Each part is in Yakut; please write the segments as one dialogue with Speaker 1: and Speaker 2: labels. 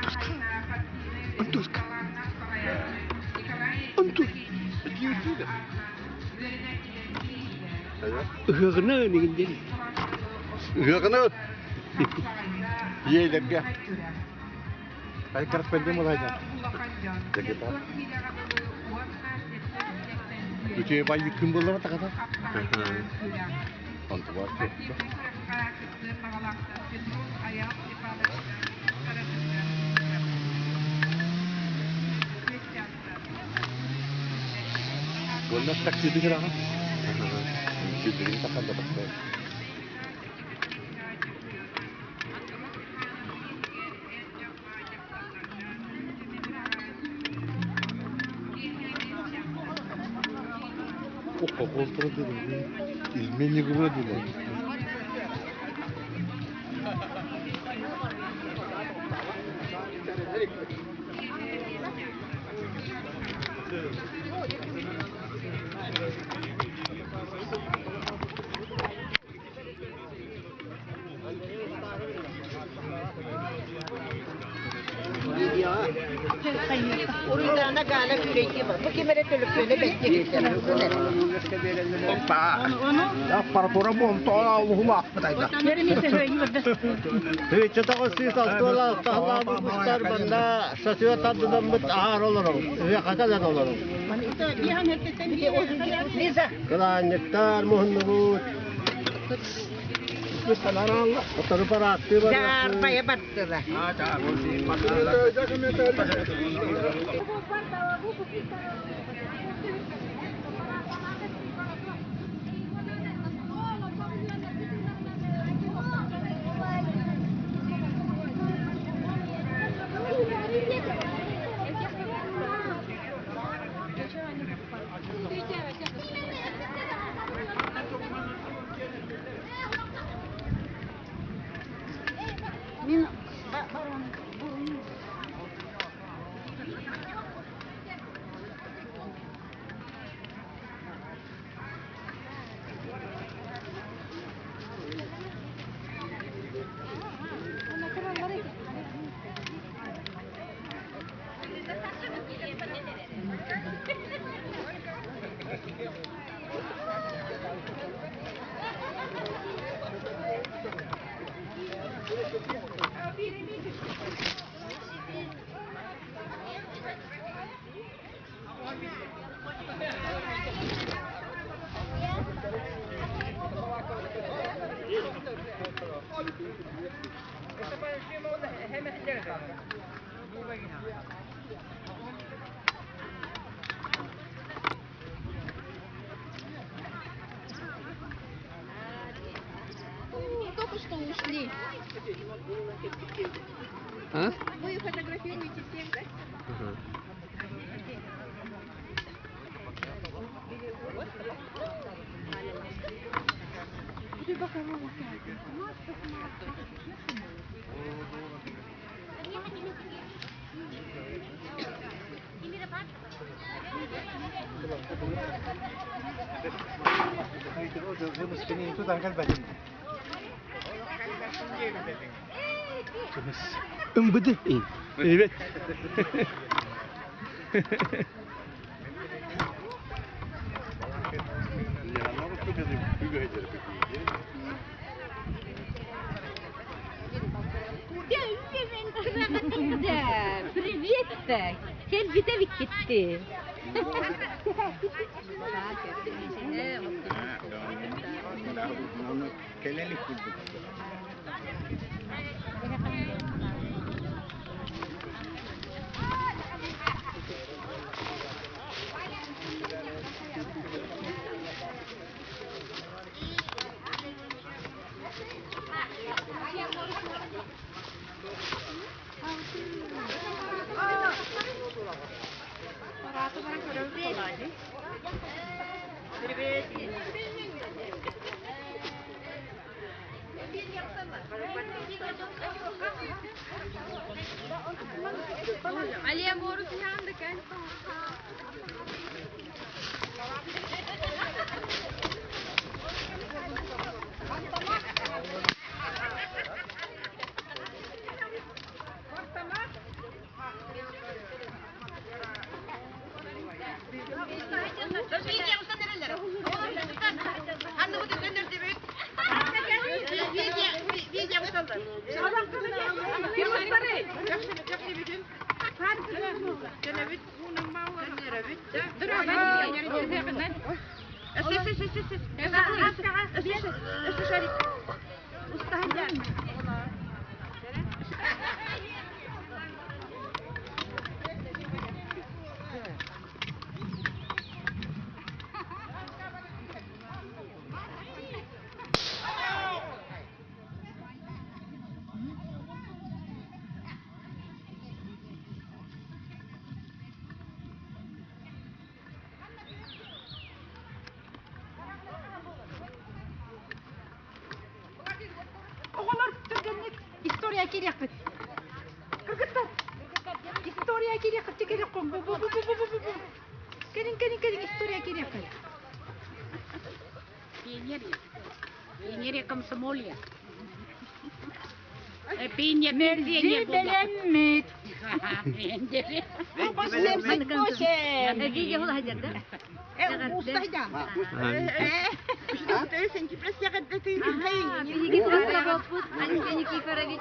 Speaker 1: Антошка, Антошка, Антон. Ыһыаҕына ынигин диэн.
Speaker 2: Ыһыаҕына Иэйлэргэ. Ай корреспондент буолайда. Дегета. Үчүгэй бай күн буолла таката. Онтугар Уонна таксиды кыраҕа. Сирдэрин тахсан да тахсар. Изменник Родины.
Speaker 3: Уруйдаана Галя күүлэйдии бар. Бу ким эрэ төлөпүөнэ бэттиэхтэр.
Speaker 2: Аппаратура буомтоҕо улуһулаахпыт айда.
Speaker 4: Һүччэ тоҕус 106 алталаабыт бустар манна шофер тардынаммыт аһаар олорор, үһүөхэ кэлэн олорор.
Speaker 3: Лиза.
Speaker 4: Кылаанньыктар муһуннубут. Отору парааттыы барыахпыт.
Speaker 3: Даарбайа бардылар. Мин
Speaker 5: Только что ушли.
Speaker 1: А?
Speaker 5: Вы фотографируете всех, да?
Speaker 1: Ага. Ымбыды. Evet.
Speaker 5: Привет, Кэлбитэ биккитти.
Speaker 3: Оҕолор түргэнник история киириэхпит. Кыргыттар, история киириэххит, киириэххин. Бу бу бу бу бу бу бу. Кэлин кэлин кэлин история киириэххит.
Speaker 6: Пионерия. Пионерия комсомолия. Пионер,
Speaker 3: Мэлдьи бэлэммит.
Speaker 5: Биһиги туруорбуппут Алексей Никифорович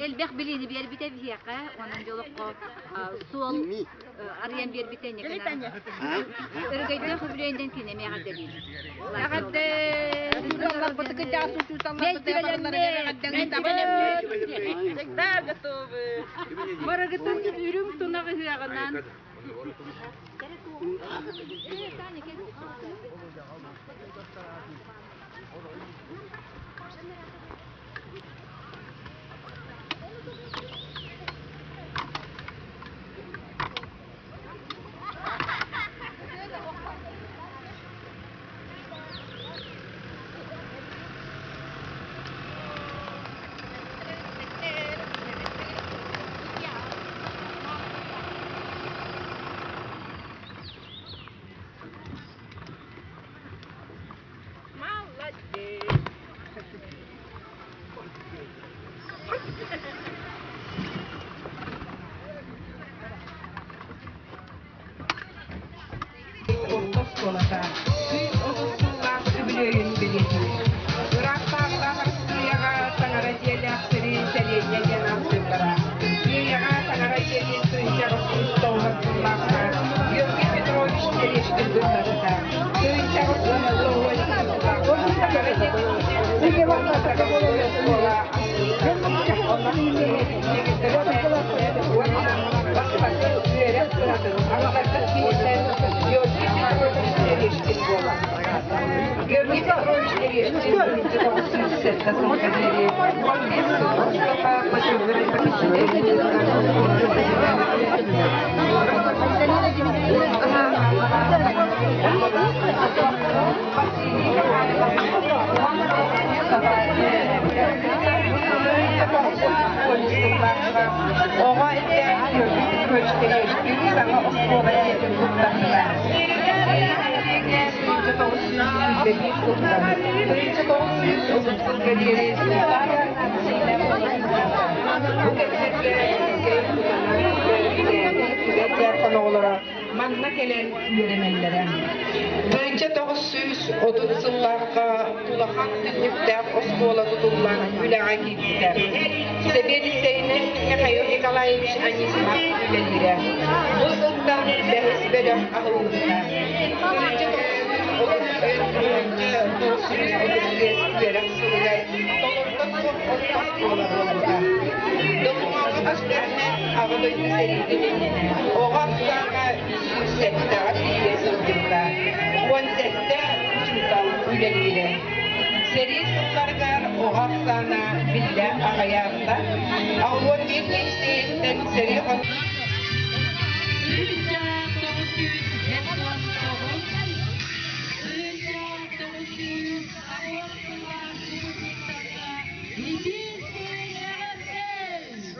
Speaker 5: элбэх билиини биэрбитэ биһиэхэ, онон дьолоххо суол арыйан биэрбитэ Өрөгөйдөөх үбүлүөйүнэн кини эмиэ эҕэрдэлиибит.
Speaker 3: Эҕэрдэ!
Speaker 5: Всегда готовы.
Speaker 6: Барыгытын үрүҥ тунах ыһыаҕынан.
Speaker 7: Орто оскуолата 130 сыллаах үбүлүөйүн бэлиэтиир. Ыраахтааҕылаах Арассыыйаҕа таҥара дьиэлээхтэри сэлиэнньэ диэн ааттыыллара. Иэйэҕэ таҥара дьиэтин 1809 сыллаахха Георгий Петрович Терешкин туттарбыта. 1890 сыллаахха таҥара дьиэтин оскуола уонна бастакы үөрэх кыһатын аҥаҕардас киһиттэн Георгий Петрович Терешкин буолар. Георгий Петрович Терешкин 1907 сылга диэри 15 сыл устата Оҕо этэ Көчтэһиэхтии саҥа оскуола дьиэтин туттарда. 1921 сылтан 1930 сылга диэри Сунтаар Бу кэмнэргэ Түбэт оҕолоро манна кэлэн үөрэнэллэрэ. 1930 сыллаахха улахан түннүктээх оскуола тутуллан үлэҕэ киирбитэ. Сэбиэдиссэйинэн Михаил Николаевич Анисимов үлэлиирэ. Бу сылтан бэһис бөлөх аһыллыбыта. 1934-1935 үөрэх сылыгар толорто суох орто оскуола буолбута. Докумуоҥҥа көстөрүнэн, Аҕа дойду сэриитин иннинэ оҕо ахсаана 107-ҕэ тиийэ сылдьыбыта. 17 учуутал үлэлиирэ. Сэрии сылларыгар оҕо ахсаана биллэ аҕыйаабыта. 61 лиссиэйиттэн сэрии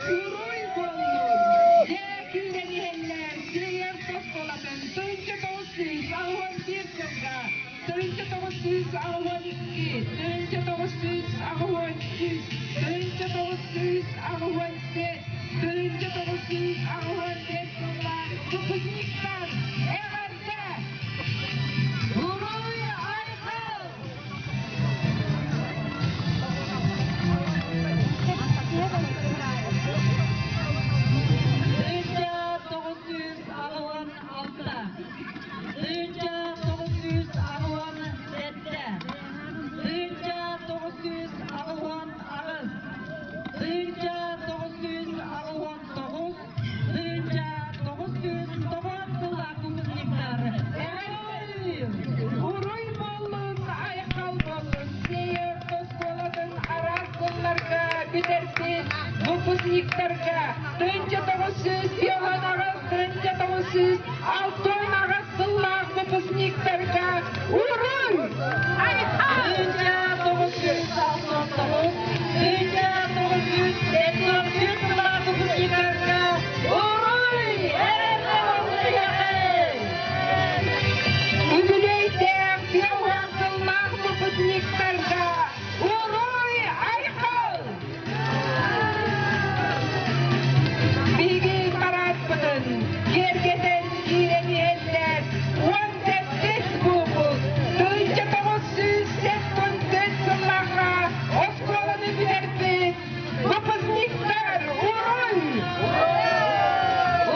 Speaker 7: Уруй буоллун! Дьэ, киирэн иһэллэр Сиэйэр оскуолатын 1981 сылга 1982, 1983, 1987, 1985 сыллар выпускниктар! Эҕэрдэ! 1958-1968 сыллаах выпускниктарга уруй! 1969, 1974 сыллаах выпускниктарга уруй! Үбүлүөйдээх 50 сыллаах выпускниктарга уруй! Айхал! Биһиги параадпытын киэргэтэн киирэн иһэллэр 17 выпуск 1974 сыллаахха оскуоланы бүтэрбит выпускниктар уруй!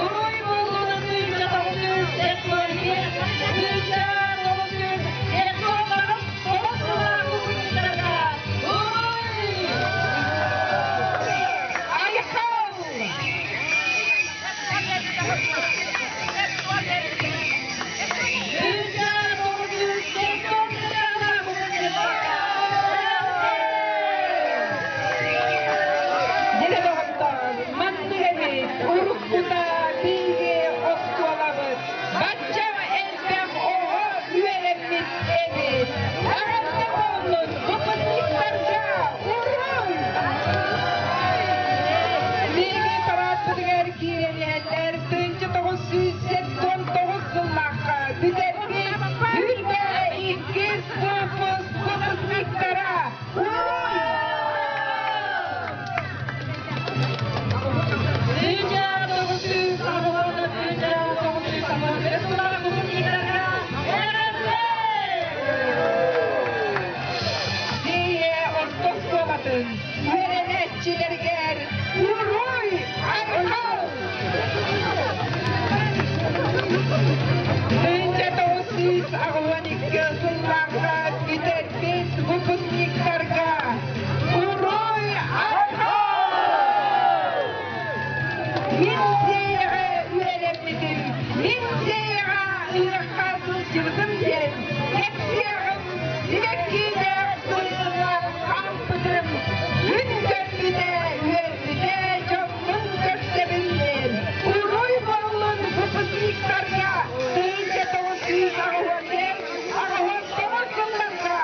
Speaker 7: Уруй буоллун 1975 1979 сыллаах выпускниктарга уруй! Айхал! Дьэ доҕоттоор, маннык эбит, уруккута биһиги оскуолабыт бачча элбэх оҕо үөрэммит эбит. Эҕэрдэ буоллун выпускниктарга! Уруй! Биһиги параадпытыгар киирэн иһэллэр 1979 сыллаахха бүтэрбит 22 выпуск выпускниктара! Уруй! Дьиэ орто оскуолатын үөрэнээччилэригэр уруй айхал! 1982 сыллаахха бүтэрбит выпускниктарга уруй айхал! Мин сиэйэҕэ үөрэммитим, мин сиэйэҕэ ыһыахха сылдьыбытым диэн кэпсиэҕим, сибэккиилээх сылгылар хаампытым, күн көрбүтэ, үөрбүтэ, дьоммун көрсөбүн диэн уруй буоллун выпускниктарга 1985 89 сылларга!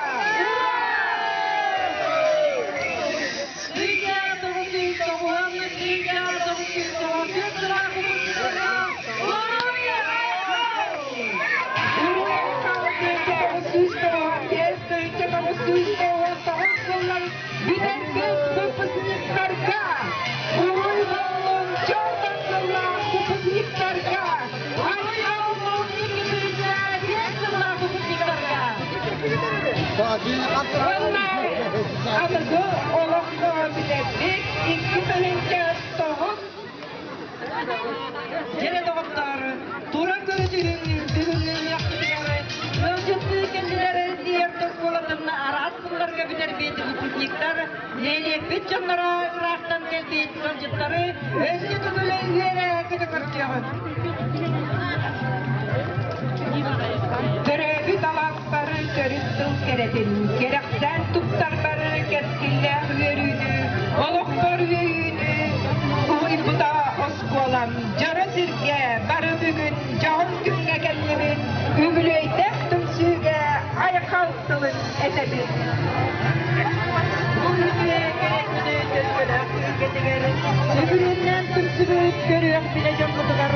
Speaker 7: Бүтэрбит выпускниктарга, уруй буоллун чортан сыллаах выпускниктарга, айхал сыллаах выпускниктарга! Уонна аныгы олоххо бүтэрбит 2009 Дьэ доҕоттоор, тура көрүтүһүҥ бүгүҥҥү ыһыахпытыгар ыалдьыттыы кэллилэр Сиэрт оскуолатын араас сылларга бүтэрбит выпускниктар, нэһилиэкпит дьонноро ыраахтан кэлбит ыалдьыттары өссө төгүл үөрэ көтө көрсүөҕүҥ. Төрөөбүт алаастары төрүт тыл кэрэтин, кэрэхсээн туттарбары кэскиллээх үөрүүнү, олохпор үөйүүнү уһуйбута оскуолам. Дьоро сиргэ бары бүгүн дьоһун күҥҥэ кэллибит, үбүлүөйдээх түмсүүгэ айхал тылын этэбит. Бу үтүө кэрэ күнү төлкөлөөх түһүлгэтигэр сүгүрүннэн түмсүбүт көрүөх билэ дьоммутугар,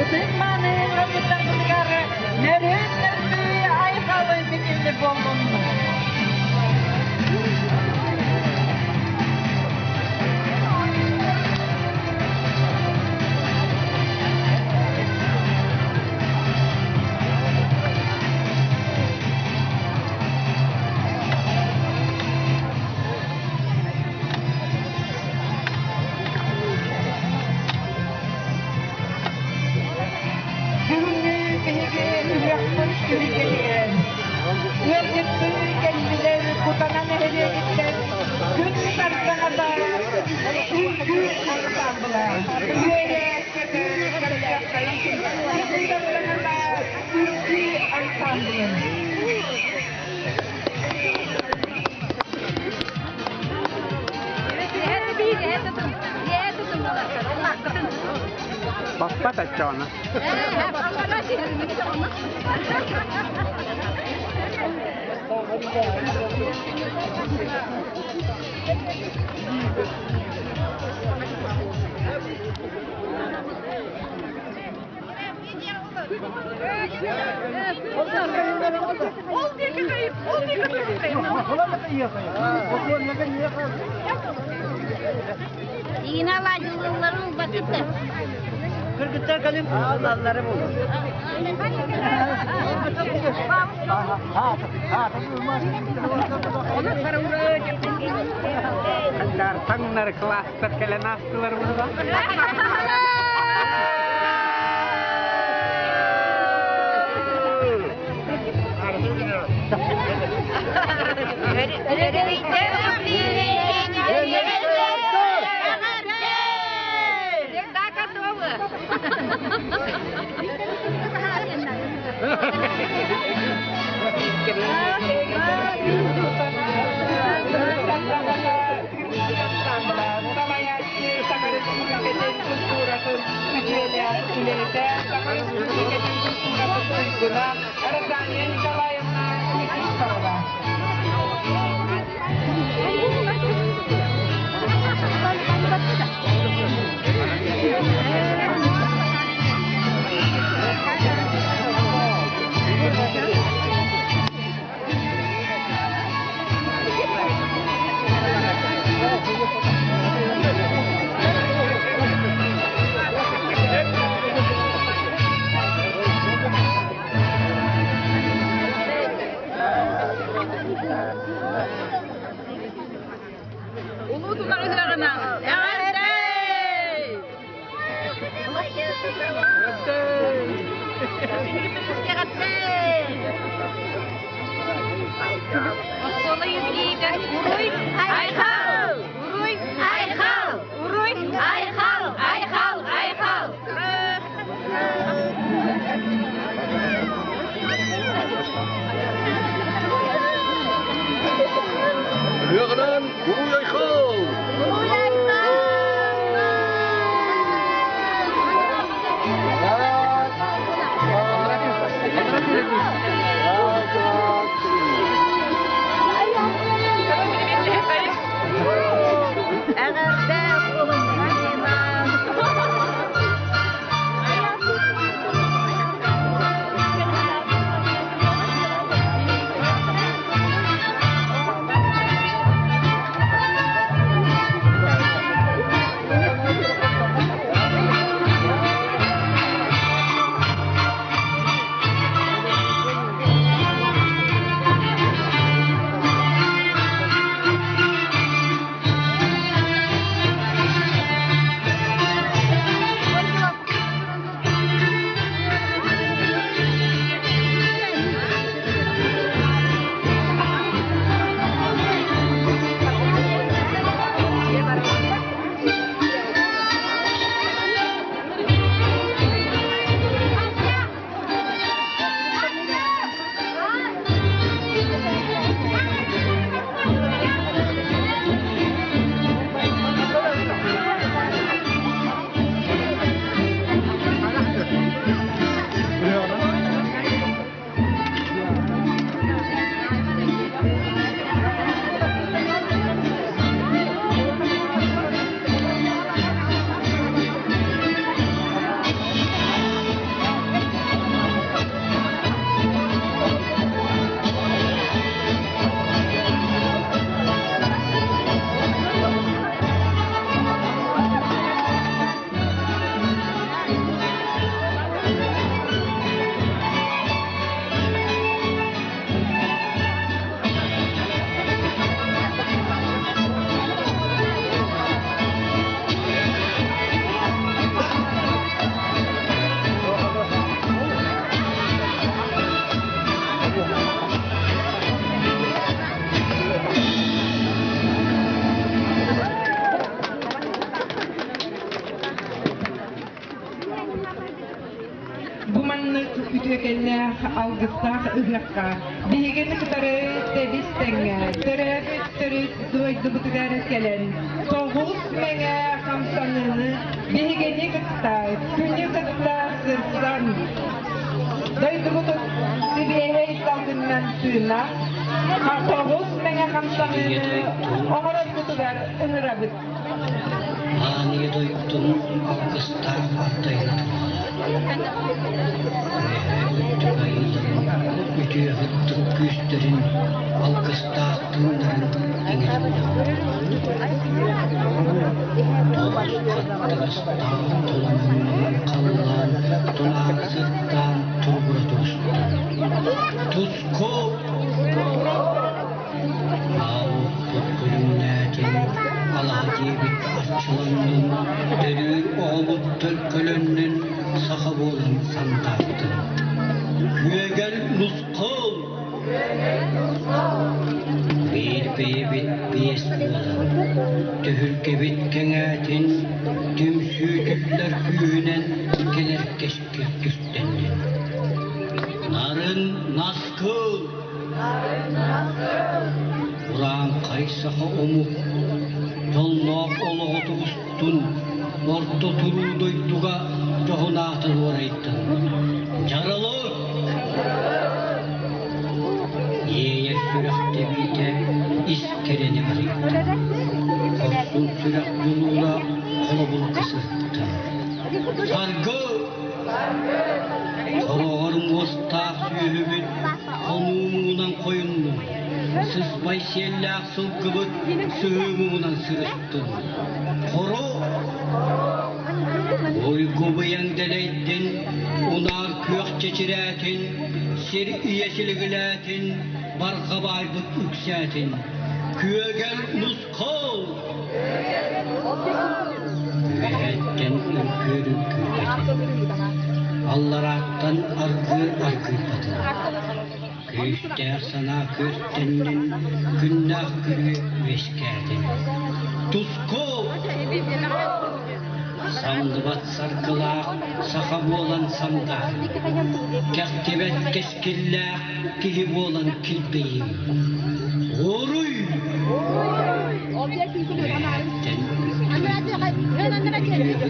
Speaker 7: ытык-мааны ыалдьыттарбытыгар нөрүөн нөргүй айхалы митинни буоллун! Бүгүҥҥү биһиги ыһыахпыт түһүлгэтигэр ыалдьыттыы кэллилэр Кутана нэһилиэгиттэн күн сардаҥата үҥкүү ансаамбыла үөрэ көтө көрсүөххэйиҥ күн сардаҥата үҥкүү ансаамбылын.
Speaker 1: Баппат оччоҕуна.
Speaker 5: Дина ладилыларын ылбатыта.
Speaker 4: Кыргыттар кэлин аллары булur.
Speaker 1: Таҥнар класстар кэлэн аастылар була.
Speaker 5: Всегда готовы.
Speaker 7: Салайааччы Саха Республикатын культуратын үтүөлээх үлэһитэ, Саха Республикатын культуратын туйгуна Розалия Николаевна Никифорова.
Speaker 5: Улуу туларыһыаҕынан эҕэрдэ! Оскуола юбилейыгар Уруй Айхал! Уруй Айхал! Уруй Айхал! Айхал! Айхал!
Speaker 2: Ыһыаҕынан Уруй Айхал!
Speaker 5: Уруй Айхал! Эҕэрдэ
Speaker 7: Бу маннык үтүөкэннээх алгыстаах ыһыахха биһигини кытары тэбис-тэҥҥэ төрөөбүт төрүт дойдубутугар кэлэн тоҕус мэҥэ хамсаныыны биһигини кытта, күнү кытта сырсан, дойдубутун сибиэһэй салгынынан тыына, тоҕус мэҥэ хамсаныыны оҥорорбутугар ыҥырабыт.
Speaker 8: Аан ийэ дойдум алгыстаах ардайына туруора. Үөһээ үрдүк айыыларын, үтүө һыттык күүстэрин, алгыстаах тыыннарын иҥэриннэҕим. Тоҕус хаттыгастаах толомоннорун халлаан тунаара сыттаан туругура турустун. Туску! Аалбыт күлүмнээтин, алаһа дьиэбит арчыланнын, төрүүр оҕобут төлкөлөннүн, саха буолан сандаартын. Күөгэл нусхал! Биир бэйэбит биэс буолан, түһүлгэбит кэҥээтин, түмсүү түллэр күүһүнэн кэлэр кэскил түстэннин. Нарын наскыл! Урааҥхай саха омук дьоллоох олоҕу тубустун, орто туруу дойдуга дьоһун аатын уорайдын. Дьарылы! Иэйэр сүрэх тэбиитэ ис кэрэни арыйдын. Хорсун сүрэх дьулуура холобурга сырыттын. Саргы! Хороҕор муостаах сүөһүбүт хонуу муҥунан хойуннун, сыспай сиэллээх сылгыбыт сыһыы муҥунан сырыттын. Хоро! Уйгу быйаҥ дэлэйдин, унаар күөх чэчирээтин, сир ийэ силигилээтин, барҕа баайбыт үксээтин. Күөгэл нусхал! Үөһэттэн үҥкүөр үҥкүүрбэтин, алларааттан аргыар аргыйбатын. Күүстээх санаа күөстэннин, күннээх күрүө үөскээтин. Туску! Самныбат саргылаах саха буолан сандаар, кэхтибэт кэскиллээх киһи буолан килбэйиҥ. Уруй! Үөһэттэн үтүө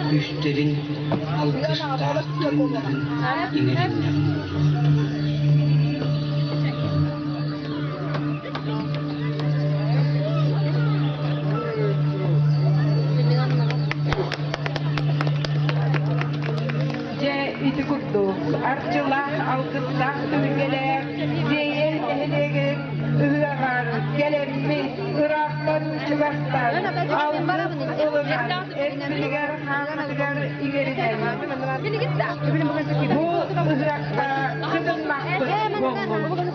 Speaker 8: күүстэрин алгыстаах тыыннарын иҥэриннэҕим буолуохтун.
Speaker 7: Дьэ, ити курдук, арчылаах, алгыстаах түһүлгэлээх Сиэйэ нэһилиэгин ыһыаҕар кэлэммит ыраахтан чугастан алгыс ылынан эппитигэр-хааммытыгар иҥэринэн бу ыһыахха кытыннахпыт буоллун.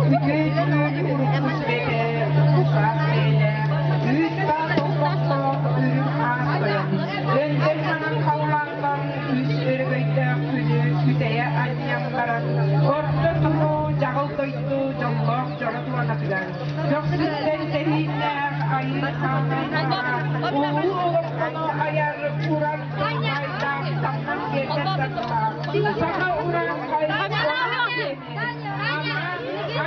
Speaker 7: Үтүө түүн урукку сүбэтэ, букаат бэйэлээх, үүт-таах олбохтоох үрүҥ аас тойон, өндөр маҥан халлаантан үс өрөгөйдөөх күнү күтэйэ анньан баран, орто туруу дьаҕыл дойду дьоллоох дьоро туонатыгар, көхсүттэн тэһииннээх айыы хаана улуу олоҥхону айар уран тылбайдаах самнан биэрбэт саргылаах, саха урааҥхай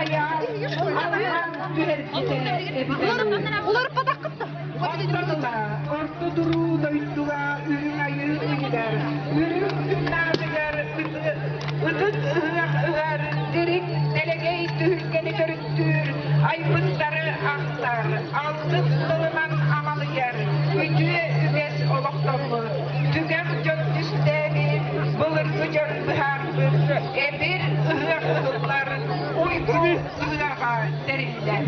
Speaker 7: айар алаһан түһэрбитэ эбитэ Онтон орто туруу дойдуга үрүҥ айыы ыйыгар, үрүҥ күннээҕигэр ытык ыһыах ыһар, дириҥ дэлэгэй түһүлгэни төрүттүүр, айбыттары ахтар, алгыс тылынан амалыйар, үтүө үгэс олохтоммут, түгэх дьон түстээбит, былыргы дьон быһаарбыт, эбир ыһыах ыһыллар, уйгу ыһыаҕа тэриллэр.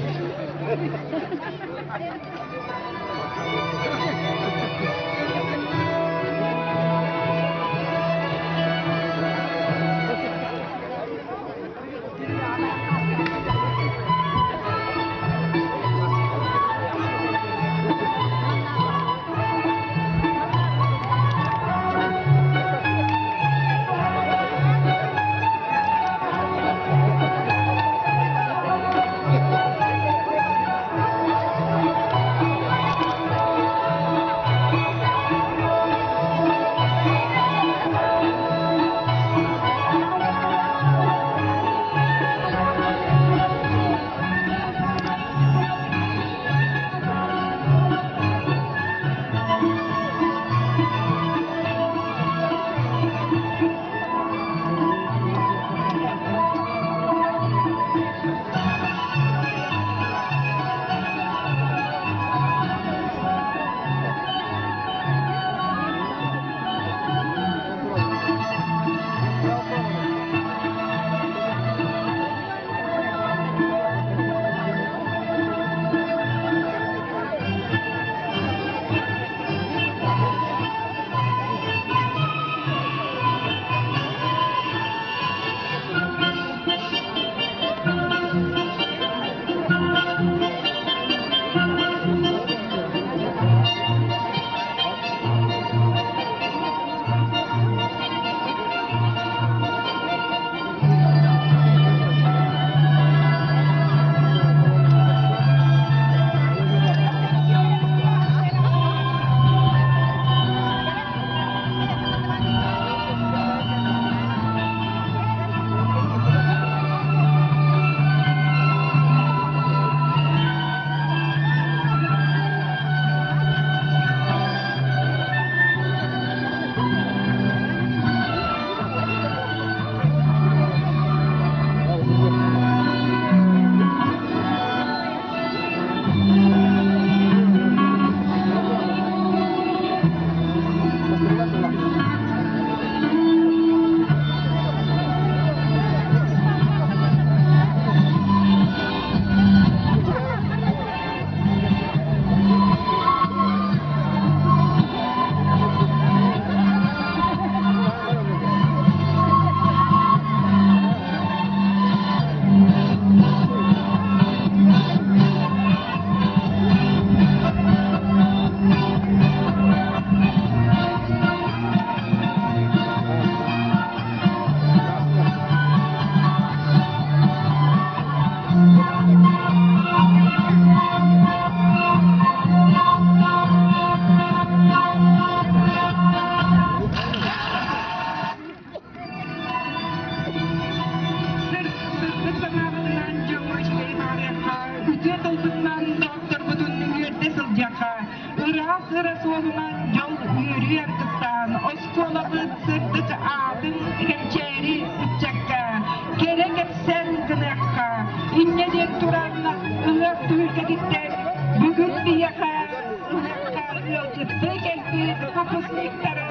Speaker 7: бүтэрбит выпускниктары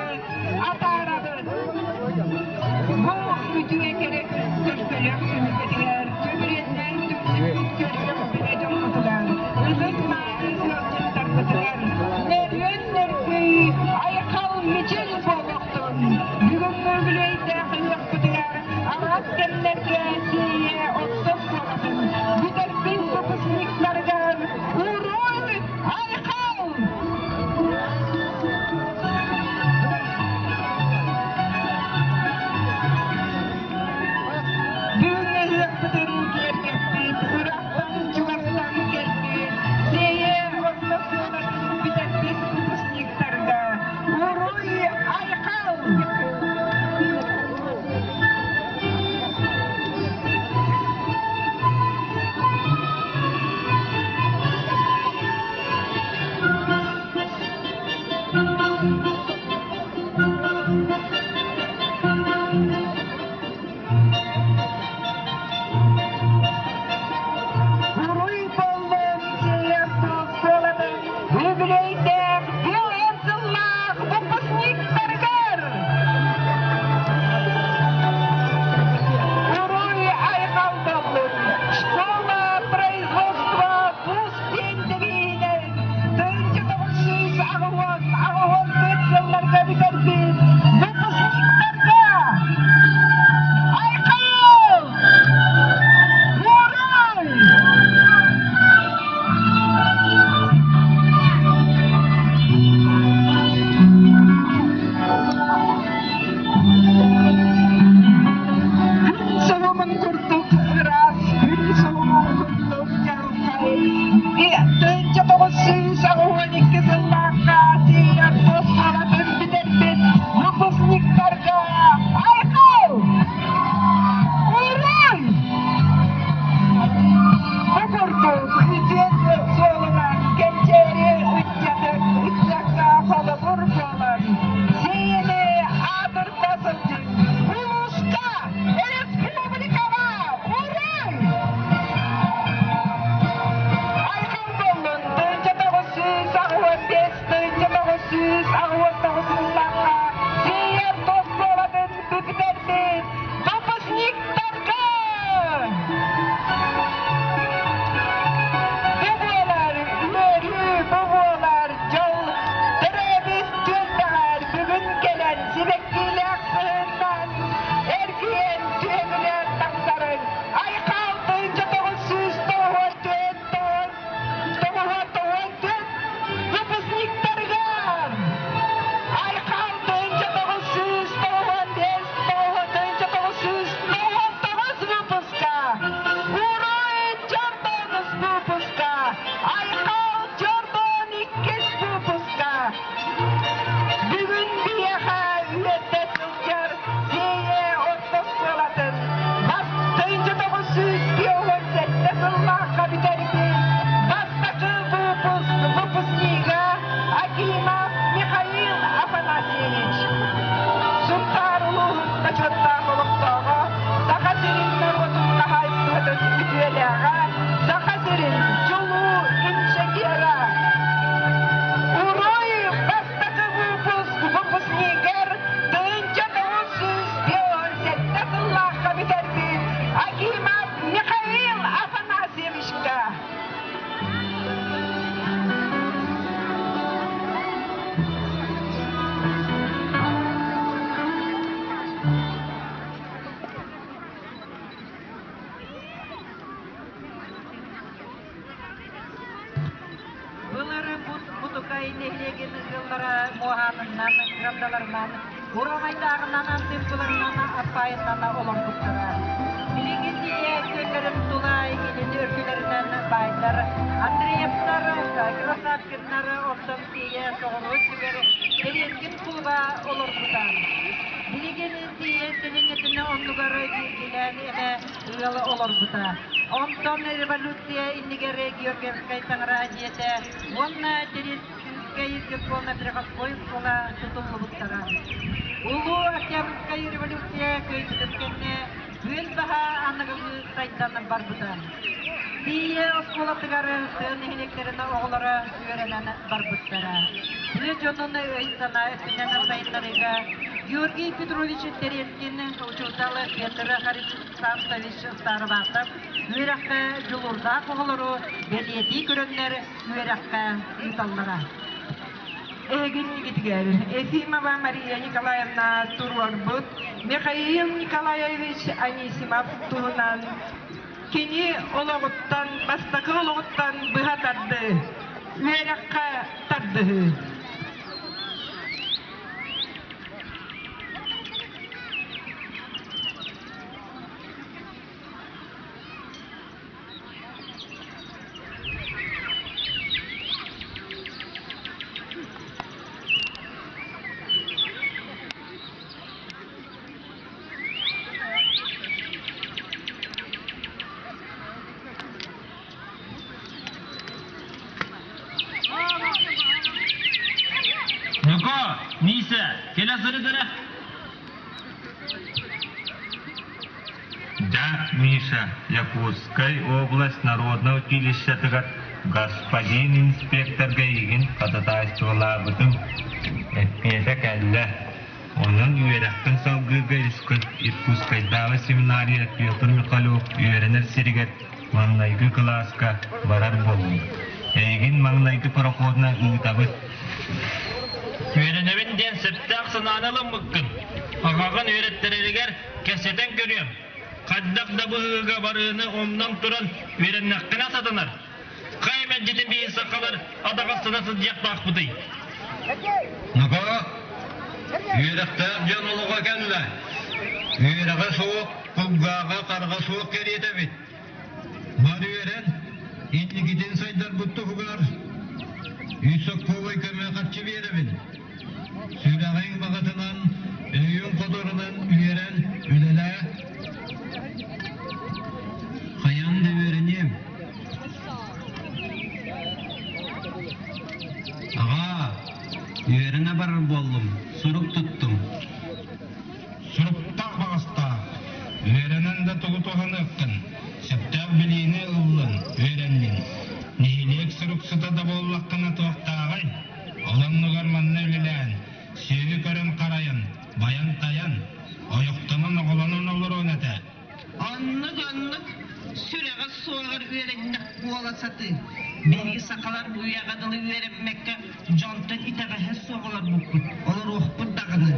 Speaker 7: атаарабыт. Бу үтүө кэрэ көрсөлөх түмүккэтигэр түбүрүөннээн түмсүбүт көрүөх билэ дьоммутугар, ытык-мааны ыалдьыттарбытыгар нөрүөн нөргүй айхал мичил буолуохтун! Бүгүҥҥү үбүлүөйдээх ыһыахпытыгар араас кэмнэргэ тиийэ оттон буолатын бүтэрбит выпускниктарыгар уруй айхал! Бүгүҥҥү ыһыахпытын киэргэппит, ыраахтан чугастан кэлбит, сиэйэ орто оскуолатын бүтэрбит выпускниктарга уруй айхал! Уруй боллун сиэр оскуолатын үбүлүөйдээх биэс сыллаах выпускниктарыгар! Уруй айхал боллун школа производства пусть диэн девиһинэн 1980 сылларга бүтэрбит выпускниктарга Айхал! Уруй! Күн соломун курдук ыраас, күн соломун курдук чаҕылхай. 1982 сыллаахха тиийэр оскуолатын бүтэрбит выпускниктарга айхал! Уруй! Бу курдук үтүө суолунан кэнчээри ыччаты ыччакка холобур буолан, сиэйэни аатырда сылдьыҥ! Улууска, республикаҕа уруй! Айхал буоллун 1985 1989 сыллаахха Сиэйэ оскуолатын бүтэрбит выпускниктарга! Бу буолар үөрүү, бу буолар дьол төрөөбүт түөлбэҕэр бүгүн кэлэн сибэккиилээх сыһыаннаан эргийэн түһүмүнэн тахсарын айхал 1994 94 выпускниктарыгар айхал 1995 1999 выпуска Уруй Чордонус выпуска Айхал Чордон иккис выпуска Бүгүн биһиэхэ үөрдэ сылдьар Сиэйэ орто оскуолатын 1957 сыллаахха бүтэрбит бастакы выпуск выпускнига Акимов Михаил Афанасьевич. Сунтаар улууһун бочуоттаах олохтооҕо, Саха сирин норуотун хаһаайыстыбатын үтүөлээҕэ, Саха сирин чулуу инженера. Уруй бастакы выпуск выпускнигар 1957 сыллаахха бүтэрбит Акимов Михаил Афанасьевичка.
Speaker 3: Былыры Бутукай нэһилиэгин ыаллара муоһаанынан, кырамдаларынан, ураҕайдааҕынан, антыыппыларынан, аппаайыннан олорбуттара. Билиҥҥи тиийэ күөллэрин тула илин өргүлэринэн баайдар Андреевтар, Красавкиннар оттон тиийэ соҕуруу өттүгэр Терескин кулуба олорбута. Билигин тиийэ сэлиэнньэтин оннугар биирдиилээн эмэ ыал олорбута. Онтон революция иннигэр Георгиевскай таҥара дьиэтэ уонна Терескинскэй церковно-приходской школа тутуллубуттара. Улуу Октябрьскай революция кыайбытын кэннэ
Speaker 7: Күөл баһа аныгылыы сайдан барбыта. Тиийэ оскуолатыгар тыа нэһилиэктэрин оҕолоро үөрэнэн барбыттара. Тыа дьонун өй-санаа өттүнэн сайыннарыыга Георгий Петрович Терентин, учуутал Петр Харисантович Староватов үөрэххэ дьулуурдаах оҕолору бэлиэтии көрөннөр үөрэххэ ыыталлара.
Speaker 9: Эһигиннигитигэр Ефимова Мария Николаевна туруорбут Михаил Николаевич Анисимов туһунан кини олоҕуттан, бастакы олоҕуттан быһа тардыы, үөрэххэ тардыһыы.
Speaker 10: Ньуко, Миисэ, кэлэ сырыт эрэ.
Speaker 11: Да, Миша, Якутскай область народнай училищетыгар господин инспекторга эйигин ходатайстволаабытым. Эппиэтэ кэллэ. Онон үөрэххин салгыырга Иркутскайдааҕы семинария Петр Михалев үөрэнэр сиригэр маҥнайгы кылааска барар буоллум. Эйигин маҥнайгы пароходунан ыытабыт.
Speaker 10: Үөрэнэбин диэн сөптөөх санааны ылыммыккын. Аҕаҕын үөрэттэрэригэр кэпсэтэн көрүөм. Хайдах да быһыыга барыыны умнан туран үөрэннэххинэ сатанар. Хайа мэлдьитин биһи сахалар адаҕастана сылдьыахтаахпытый?
Speaker 11: Нокоо, үөрэхтээх дьон олоҕо кэллэ. Үөрэҕэ суох, кулгааҕа хараҕа суох кэриэтэбит. Бар үөрэн, инникитин сайдарбыт туһугар үс соккуобай көмө харчы биэрэбин. Сүрэҕиҥ баҕатынан, өйүҥ хотурунан үөрэн үлэлээ.
Speaker 10: Хайаан да үөрэниэм. Аҕаа, үөрэнэ барар буоллум, сурук туттум.
Speaker 11: Суруктаах баҕастаах, үөрэнэн да тугу туһаныаххын, сөптөөх билиини ыллын, үөрэннин. Нэһилиэк суруксута да буоллаххына туохтааҕый? Ол оннугар манна үлэлээн, сүөһү көрөн харайан, байан-тайан, ойохтонон оҕолонон олоруон этэ.
Speaker 9: Оннук-оннук сүрэҕэ суоҕар үөрэннэх буола сатыы. Биһиги сахалар бу үйэҕэ дылы үөрэммэккэ дьонтон итэҕэһэ суох олорбуппут, олоруохпут даҕаны.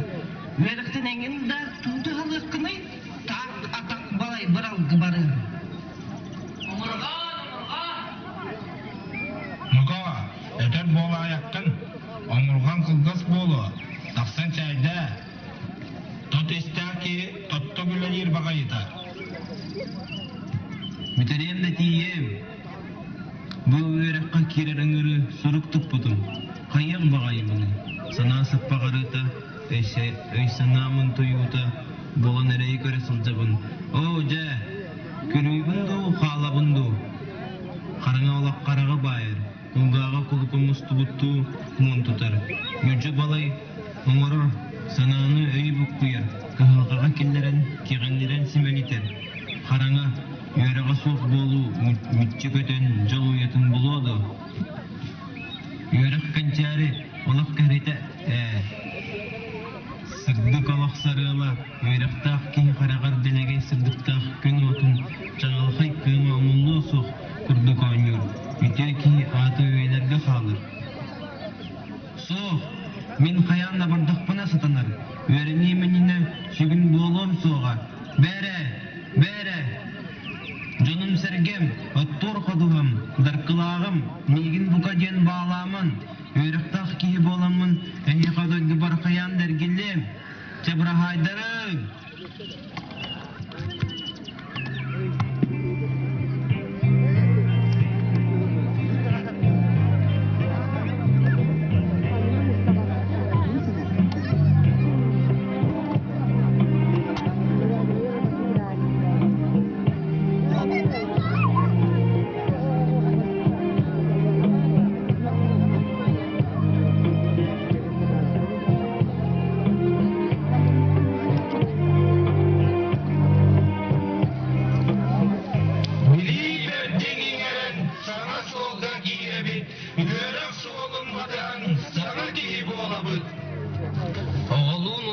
Speaker 9: Үөрэхтэн эҥин да туу туһалыаххыный, таах атах балай быралгы барыаҥ.
Speaker 10: Омурҕаан, омурҕаан!
Speaker 11: Нука, өтөр буолаайаххын, омурҕан кылгас буолуо, тахсан чээйдээ. Тот истээх киһи тотто үлэлиир баҕайыта.
Speaker 10: Бүтэриэм да тиийиэм. Бу үөрэххэ киирэр ыҥырыы сурук туппутум. Хайыах баҕайыбыный? Санаа саппаҕырыыта, өй-санаа мунтуйуута буолан эрэйи көрө сылдьабын. Оо, дьэ, күрүүбүн дуу, хаалабын дуу? Хараҥа олох хараҕы баайар. Кулгааҕа кулукун мустубуттуу муон тутар, ньүдьү-балай оҥорор, санааны өйү буккуйар, кыһалҕаҕа киллэрэн, киҕиннирэн симэлитэр, хараҥа, үөрэҕэ суох буолуу мүччү көтөн дьол уйатын булуо дуо? Үөрэх кэнчээри олох кэритэ ээ. Сырдык олох сарыала, үөрэхтээх киһи хараҕар дэлэгэй сырдыктаах күн уотун чаҕылхай кыыма умуллуо суох курдук оонньуур, үтүө киһи аата үйэлэргэ хаалар. Суох, мин хайаан да бардахпына сатанар, үөрэниим иннинэ сүгүн буолуом суоҕа. Бээрэ, бээрэ! Дьонум-сэргэм, оттуур ходуһам, даркылааҕым, миигин бука диэн баалааман, Үөрэхтээх киһи буоламмын эһиэхэ дойдубар хайаан да эргиллиэм. Чэ быраһаайдарыҥ!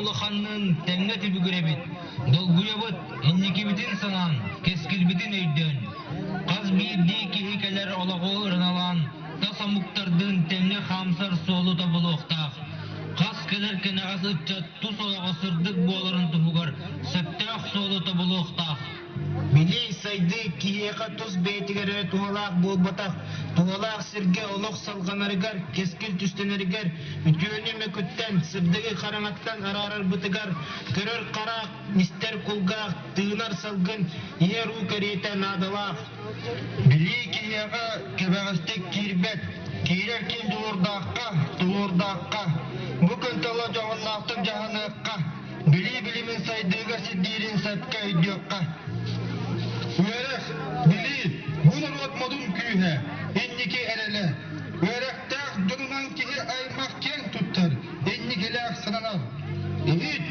Speaker 10: Кыралыын-улаханныын тэҥҥэ түбүгүрэбит, долгуйабыт, инникибитин санаан, кэскилбитин өйдөөн. Хас биирдии киһи кэлэр олоҕу ырыналаан, тас омуктардыын тэҥҥэ хаамсар суолу тобулуохтаах. Хас кэлэр кэнэҕэс ыччат тус олоҕо сырдык буоларын туһугар сөптөөх суолу тобулуохтаах.
Speaker 11: Билии, сайдыы киһиэхэ тус бэйэтигэр эрэ туһалаах буолбатах, туһалаах сиргэ олох салҕанарыгар, кэскил түстэнэригэр, үтүөнү мөкүттэн, сырдыгы хараҥаттан араарарбытыгар, көрөр харах, истэр кулгаах, тыынар салгын, иһэр уу кэриэтэ наадалаах.
Speaker 12: Билии киһиэхэ кэбэҕэстик киирбэт, киирэр киһи дьулуурдаахха, тулуурдаахха, бу күн тыла дьоһуннаахтык дьаһаныахха, Билии билимин сайдыыга сирдиирин сөпкө өйдүөххэ.
Speaker 11: Үөрэх, билии, бу норуот модун күүһэ, инники эрэлэ. Үөрэхтээх дьонунан киһи аймах киэҥ туттар, инникилээх сананар. Иһит,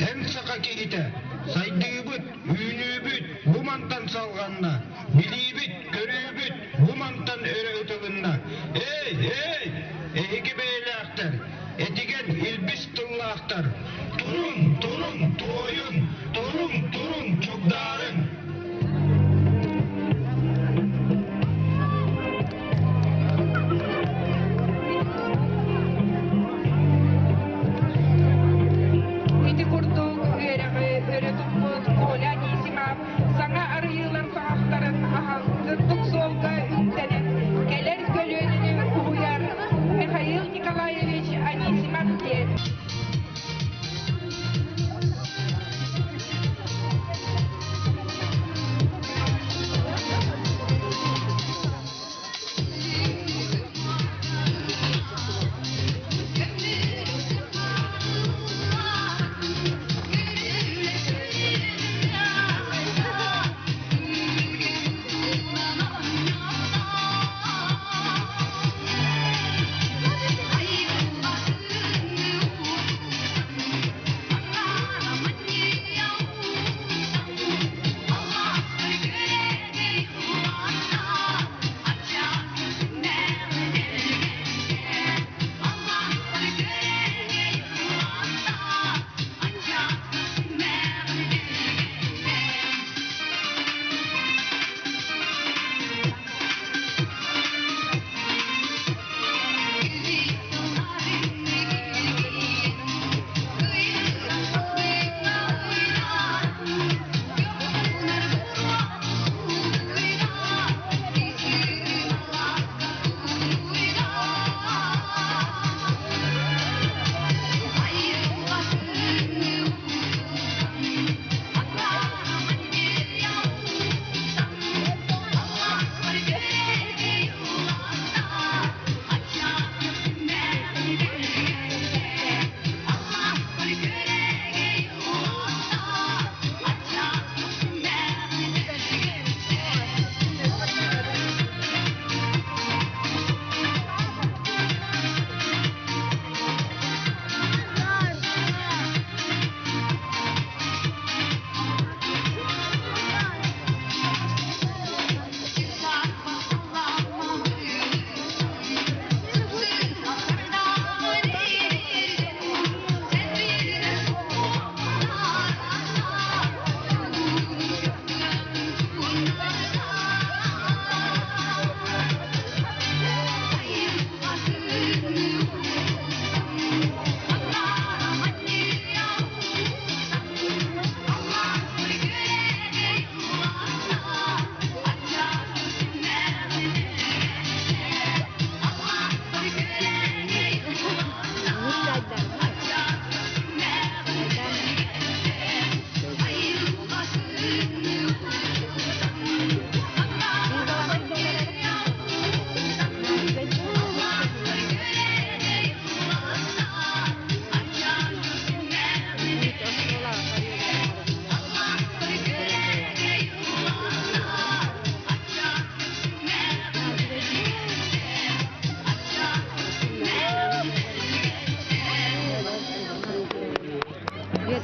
Speaker 11: эн саха киһитэ, сайдыыбыт, үүнүүбүт бу мантан салҕанна, билиибит, көрүүбүт бу мантан өрө ытылынна. Эй, эй, эһиги бэйэлээхтэр, Этигэн илбис тыллаахтар, турун, турун, туойун, турун, турун, чугдаарыҥ!
Speaker 7: Ити курдук үөрэҕи өрө туппут Коля Анисимов саҥа арыйыылар саҕахтарын аһан сырдык суолга үктэнэн кэлэр көлүөнэни уһуйар Михаил Николаевич Анисимов диэн.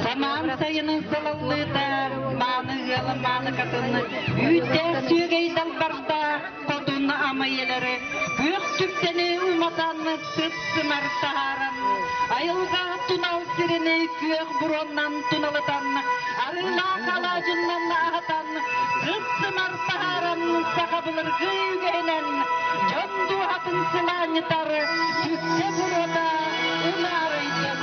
Speaker 9: Самаан сайынын салаллыыта мааны ыала мааны катыны үүттээх сүөгэй далбардаах хотун амайылары күөх түптэни уматан сыт-сымар таһааран айылҕа тунал сирин эһигини күөх буруоннан туналытан, арыылаах алаадьыннан аһатан, сыт-сымар таһааран саха былыргы үгэһинэн дьон дууһатын сылаанньытар түккэ буруота унаарыйдын.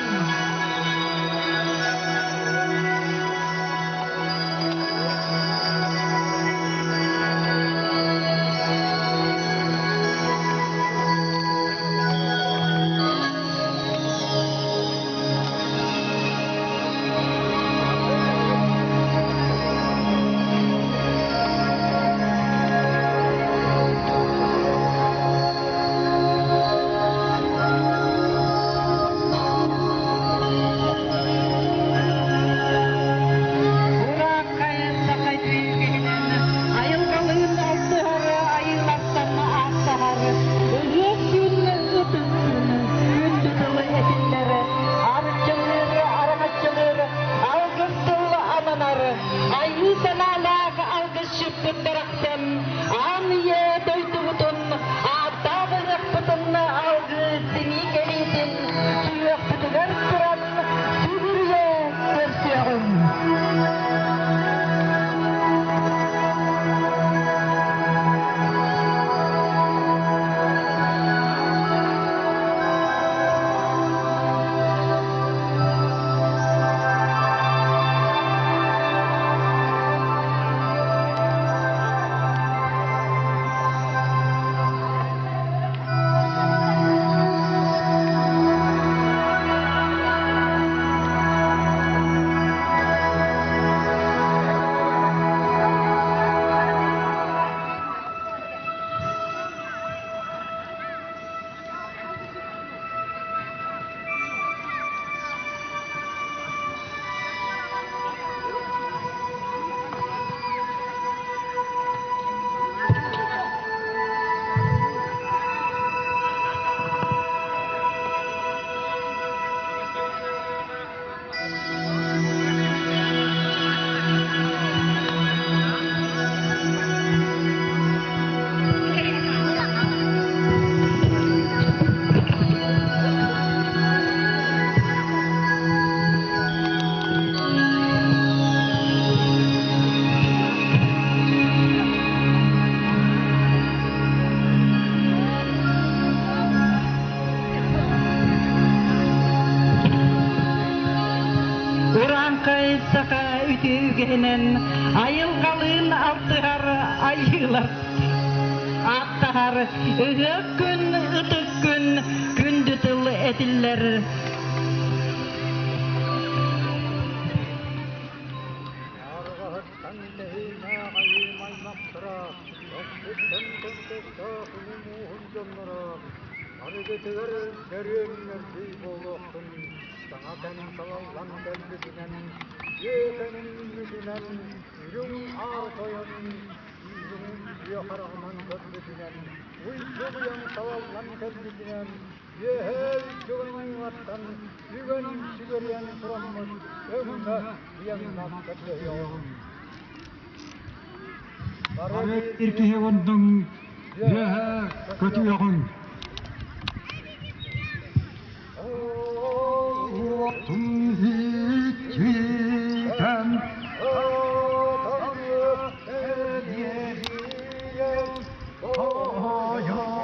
Speaker 9: Айылҕалыын алтыһар айыылартан ааттаһар ыһыах күн ытык күн күндү тылы этиллэр арчылыыр араҥаччылыыр алгыс тыл ананар айыы санаалаах алгысчыппыт барахсан аан ийэ дойдубутун ааттаах ыһыахпытын алгыы симии кэлиитин сүһүөхпүтүгэр туран сүгүрүйэ көрсүөҕүҥ. Урааҥхай саха үтүө үгэһинэн айылҕалыын алтыһар айыылар ааттаһар ыһыах күн ытык күн күндү тыл этиллэр.
Speaker 13: Арҕаһыттан тэһиинээх айыы аймахтара, охсуттан төнтөстөөх улуу дьонноро, арыгытыгар сөрүөн мөлбүй буолуохтун, саҥа кэм салаллан кэлбитинэн, дьиэ кэмин үүммүтүнэн, үрүҥ аар тойон күүһүн үтүө хараҕынан көрбүтүнэн, уйгу-быйаҥ салаллан кэлбитинэн, үөһээ үчүгэй үгэн сүгүрүйэн тураммыт өҥө быйаҥнаах көрдөһүөҕүҥ.
Speaker 14: Бары ир киһи онтон үөһэ көтүөҕүҥ. Уотун иччитэн Тойон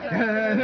Speaker 14: Тэйэр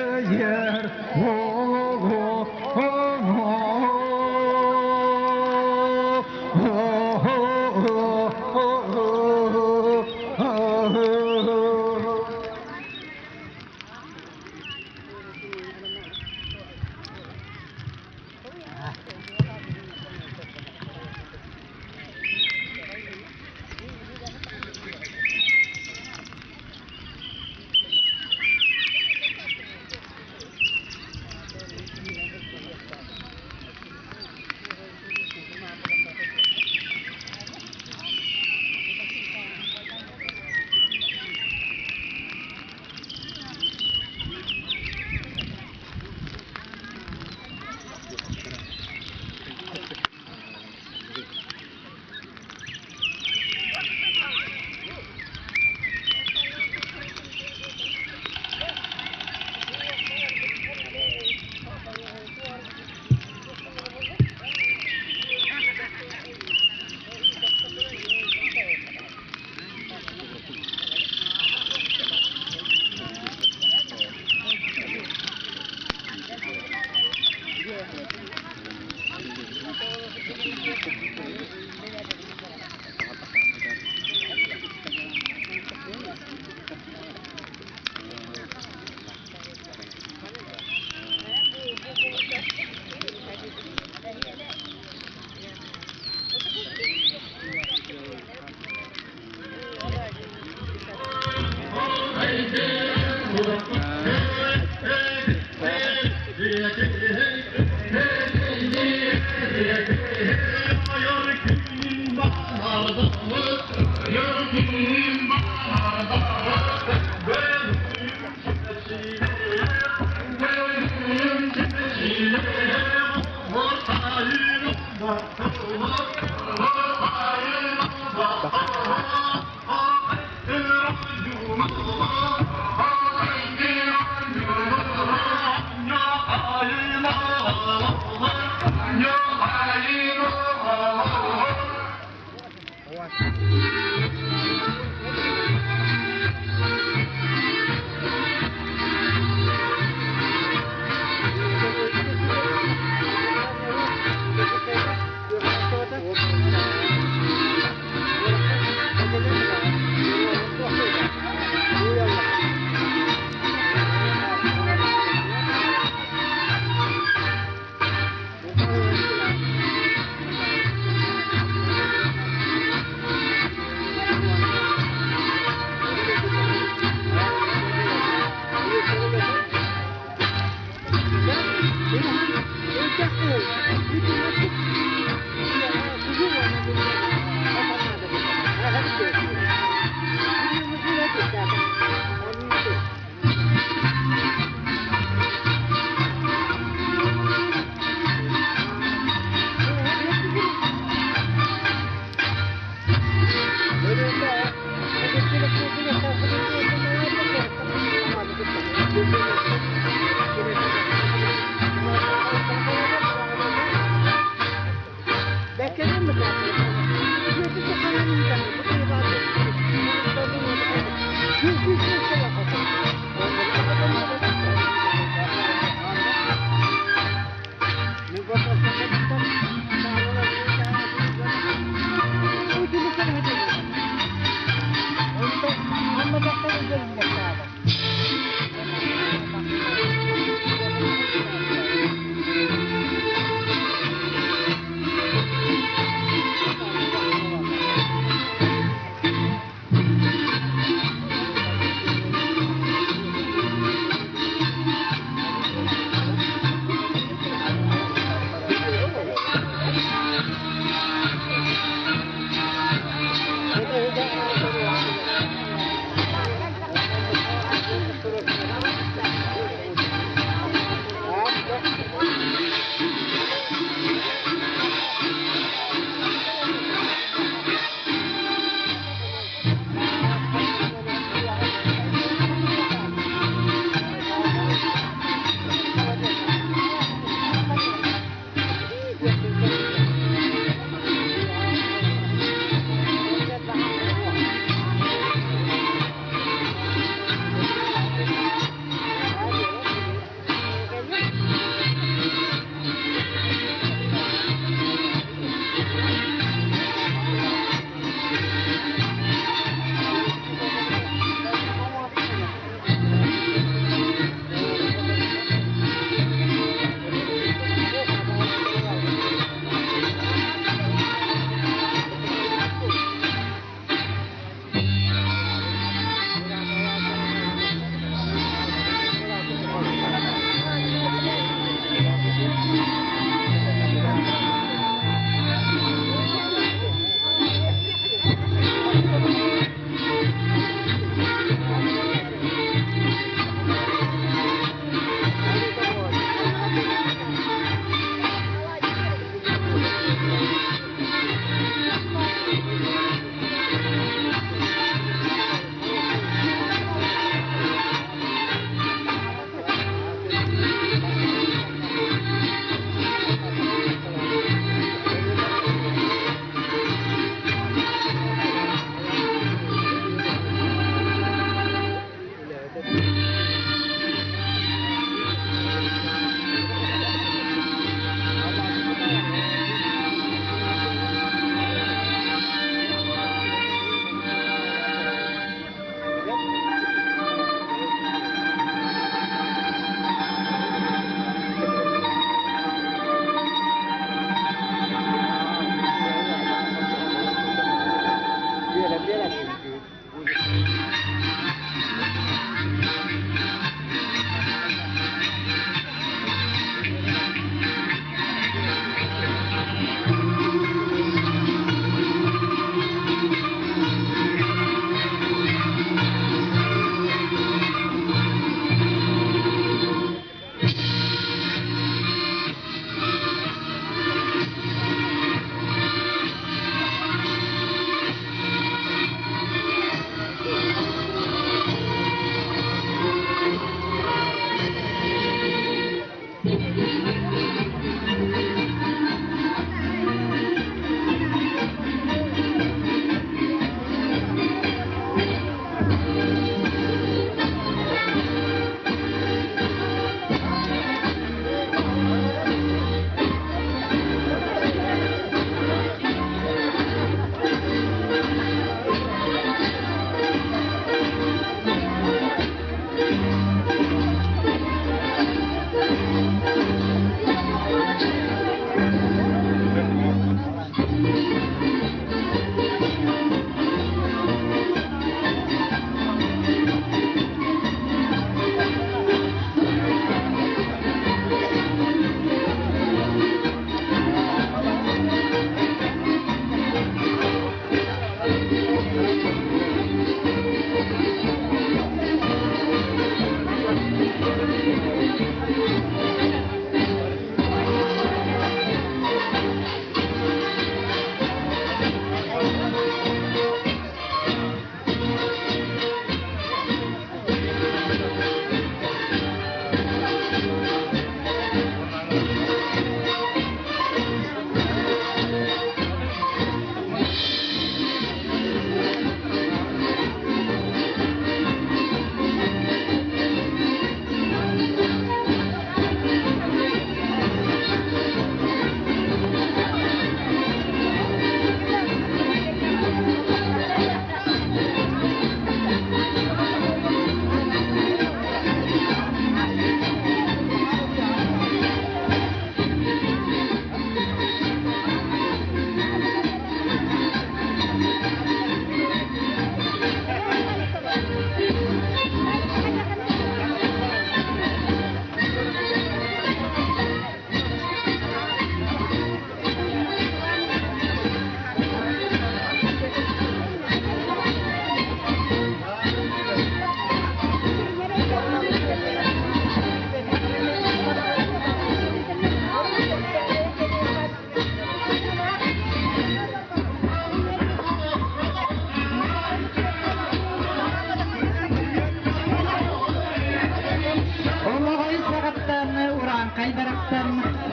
Speaker 7: Олоҕой саҕаттан урааҥхай барахсан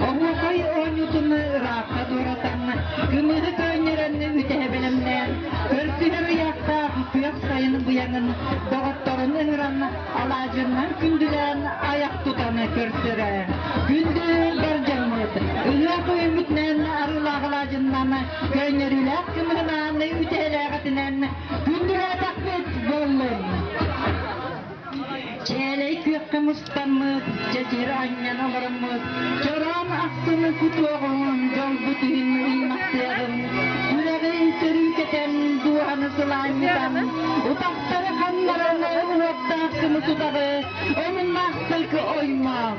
Speaker 7: оһуокай оонньуутун ыраахха туоратан, кымыһы көөнньөрөн үтэһэ бэлэмнээн, көрсүһэр ыйаахтаах күөх сайын быйаҥын доҕотторун ыҥыран, алаадьыннан күндүлээн айах тутан көрсөрө. Күндү бар дьоммут, ыһыах үүммүтүнэн арыылаах алаадьыннан, көөнньөрүүлээх кымыһынан, үтэһэлээҕитинэн күндүлээтэхпит буоллун! Чээлэй күөххэ мустаммыт, чэчир анньан олороммут, чороон ахсын кутуоҕун, дьолбут иһин ыймахтыаҕын, сүрэҕи сөрүүкэтэн, дууһаны сылаанньытан, утахтары ханнаран уоттаах кымыс утаҕы омуннаахтык оймоон.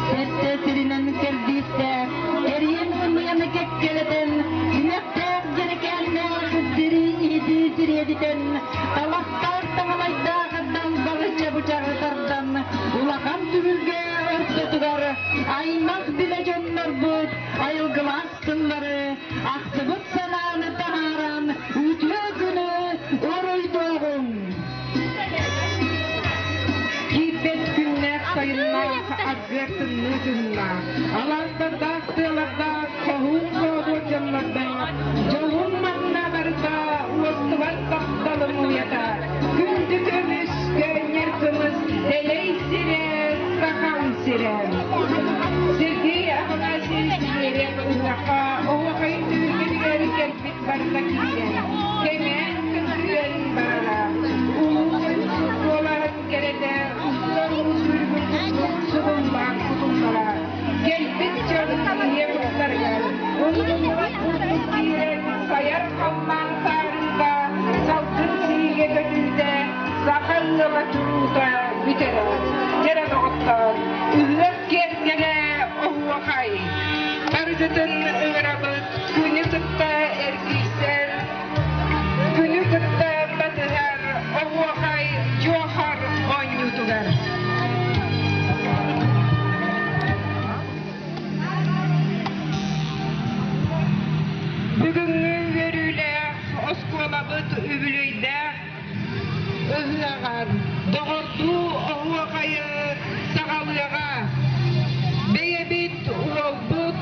Speaker 7: Сэттэ сиринэн кэрдиистээх, эриэн ымыйаны кэккэлэтэн, симэхтээх дьэрэкээннээх сири иһити сириэдитэн, талахтаах таҥалайдаах далбары чабычаҕы тардан, улахан түһүлгэ ортотугар аймах билэ дьоннорбут айылгылаах сыллары ахтыбыт санааны таһааран үтүө күнү уруйдуоҕуҥ! Киирбэт күннээх сайыннаах, аргыар тымныы кыһыннаах, алаастардаах тыалардаах, хоһуун хоодуот дьоннордоох, дьолун манна барыта уостубат тапталым уйата, күндү көмүс, көөнньөр кымыс, дэлэй сирэ, сахам сирэ. Сергей Афанасьевич Зверев ыһыахха оһуохайын түһүлгэтигэр кэлбит барыта киирэн, кэҥээн көстүөн барара. Улуу тойуксут буоларын кэрэтэ устар уу сүүрүгүн курдук сугуллаан кутуллара. Кэлбит дьон ийэ куттарыгар умнуллубат курдук киирэн сайар халлаан саарыыта, салгын сиигэ көтүүтэ, саха ыала туруута бүтэрэ. Дьэрэ доҕоттоор, ыһыах киэргэлэ оһуохай. Барыгытын ыҥырабыт, күнү кытта эргийсэр, күнү кытта батыһар оһуохай дьуохар оонньуутугар. Бүгүҥҥү үөрүүлээх оскуолабыт үбүлүөйдээх ыһыаҕар доҕордуу оһуохайы саҕалыаҕа. Бэйэбит уолбут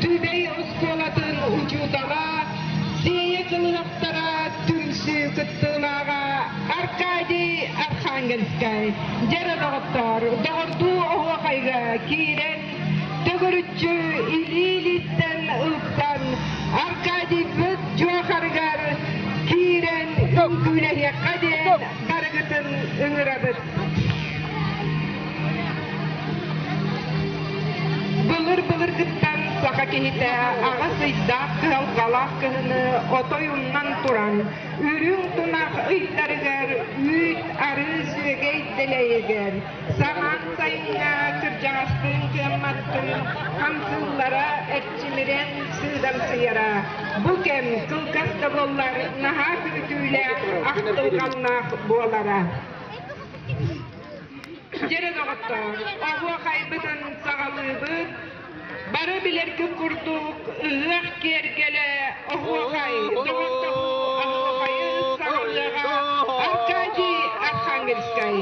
Speaker 7: Түбэй оскуолатын учуутала, Сиэйэ кылыһахтара түмсүү кыттыылааҕа Аркадий Архангельскай. Дьэрэ доҕоттоор, доҕордуу оһуохайга киирэн, төгүрүччү илии-илииттэн ылсан, Аркадийбыт дьуохарыгар киирэн үҥкүүлэһиэххэ диэн барыгытын ыҥырабыт. Былыр-былыргыттан саха киһитэ аҕыс ыйдаах кыһалҕалаах кыһыны отой умнан туран, үрүҥ тунах ыйдарыгар үүт, арыы, сүөгэй дэлэйигэр, самаан сайыҥҥа кырдьаҕастыын кыамматтыын хамсыыллара эрчимирэн сыыдамсыйара. Бу кэм кылгас да буоллар наһаа күүтүүлээх, ахтылҕаннаах буолара. Дьэрэ доҕоттоор, оһуохайбытын саҕалыыбыт. Бары билэргит курдук, ыһыах киэргэлэ оһуохай, доҕордоһуу оһуохайы саҕалыаҕа Аркадий Архангельскай.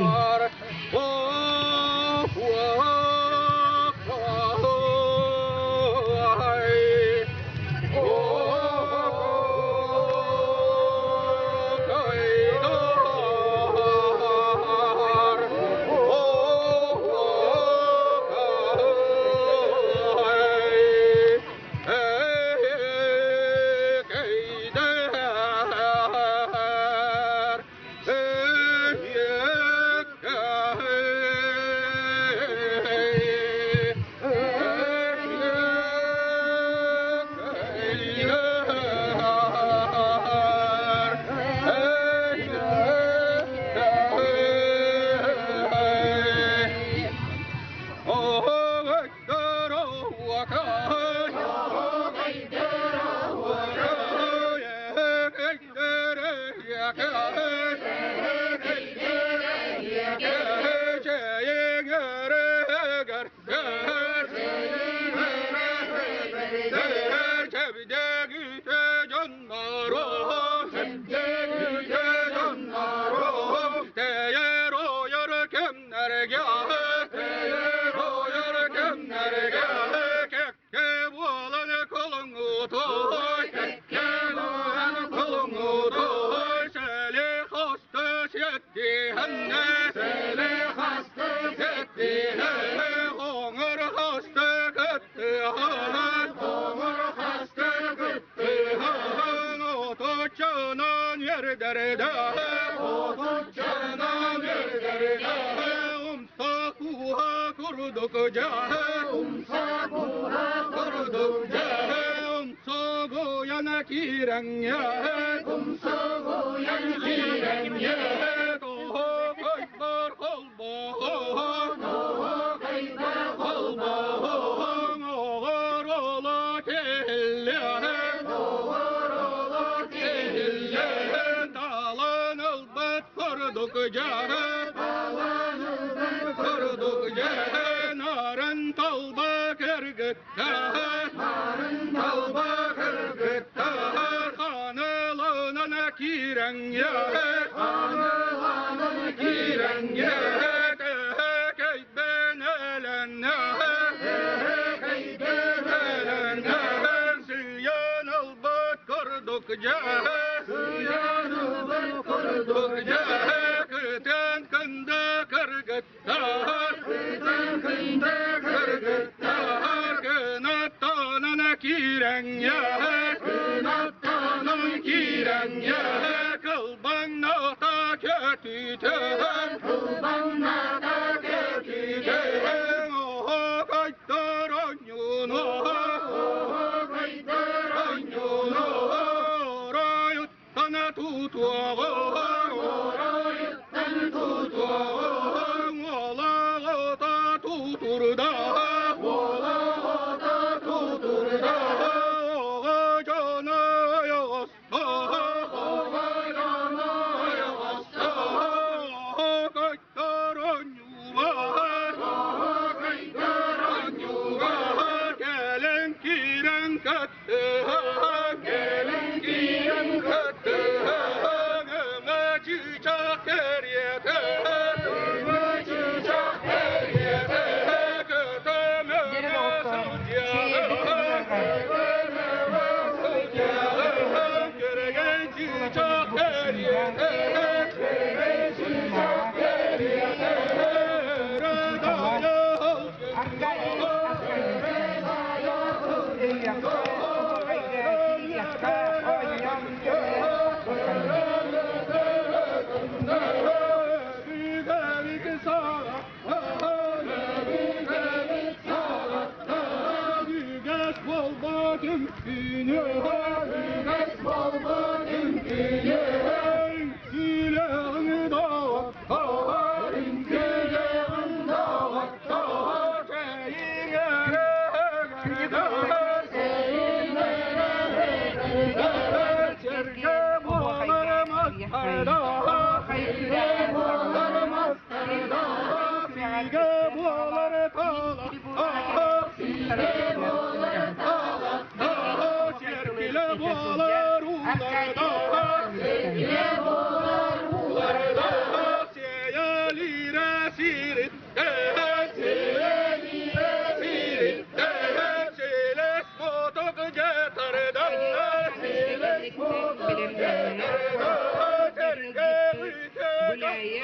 Speaker 7: Гуляев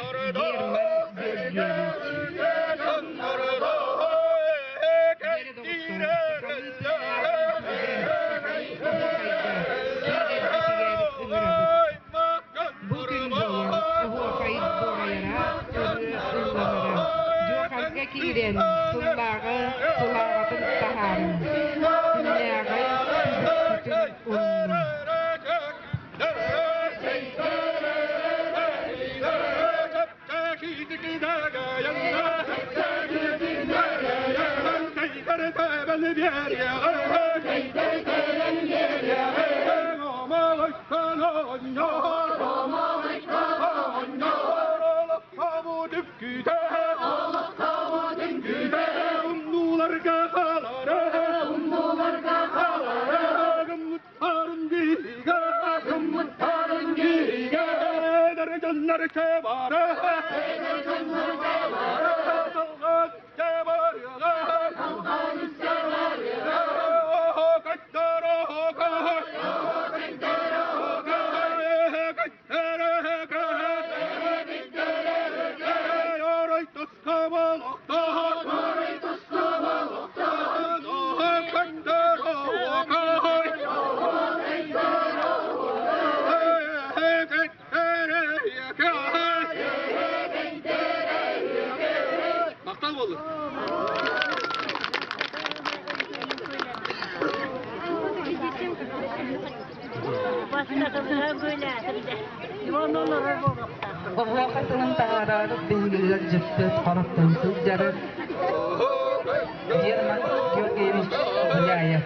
Speaker 7: Герман Георгиевич. Бу күн буолан оһуохайыт дуорайара, ырыа ылланара, дьуохарга киирэн тыллааҕы сылааҕатын таһааран, күннээҕи түбүккүтүн умнуҥ.
Speaker 2: Махтал болду.
Speaker 7: Оһуоха тылын таһаараары биһигилэр дьыппыт хороттон сылдьары Герман Георгиевич Гуляев.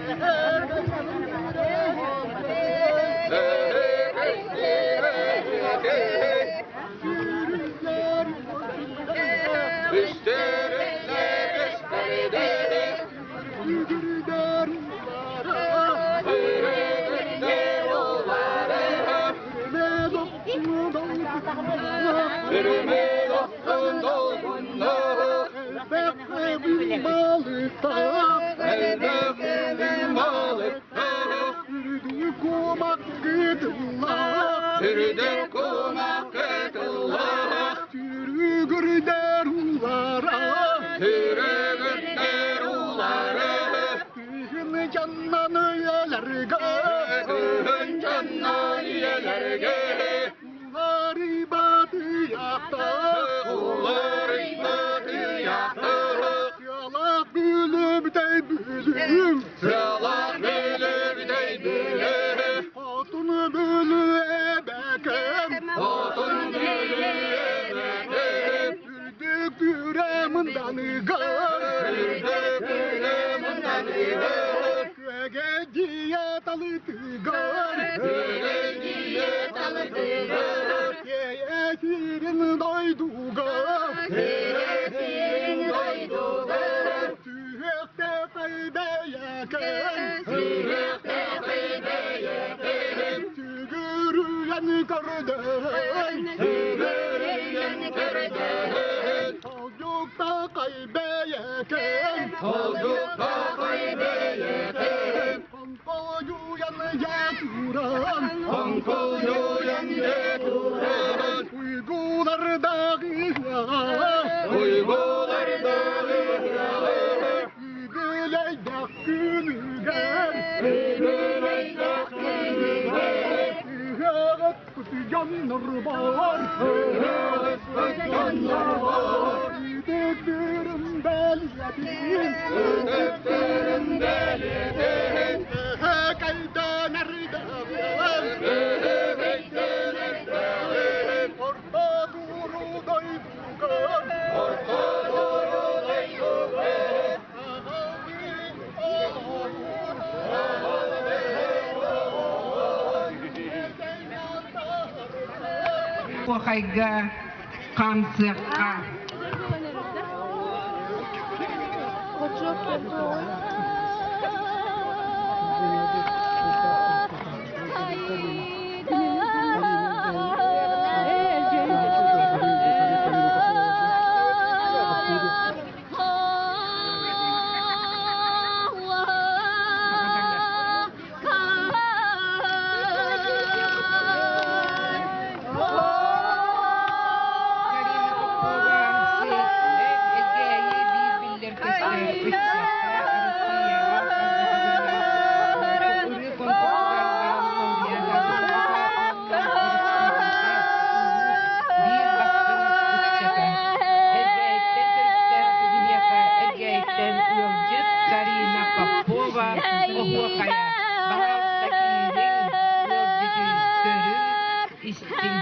Speaker 7: Оһуохайга хаамсыахха. Карина Попова Элгээйи биир биллэр көстөр ыччакка Россияҕа хас да төгүллээх ырыа конкурсугар баал лауреата, өрөспүүбүлүкэ, улуус биир бастыҥ ыччата. Элгээйиттэн төрүттээх биһиэхэ Элгээйиттэн ыалдьыт Карина Попова оһуохайа. Баһаалыста киириҥ, ыалдьыты көрүҥ, истиҥ.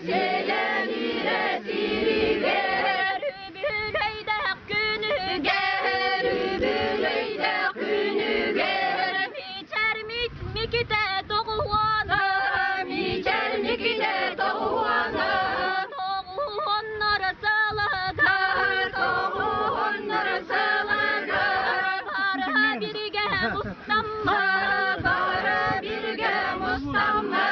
Speaker 5: Сиэлэнирэ сиригэр Үбүлэйдэх күнүгэр Үбүлэйдэх күнүгэр Мичэр мит микитэ тоҕуона Мичэр микитэ тоҕуона Тоҕуоннар сылыгар Тоҕуоннар сылыгар Бара биригэ мустамма Бара биригэ мустамма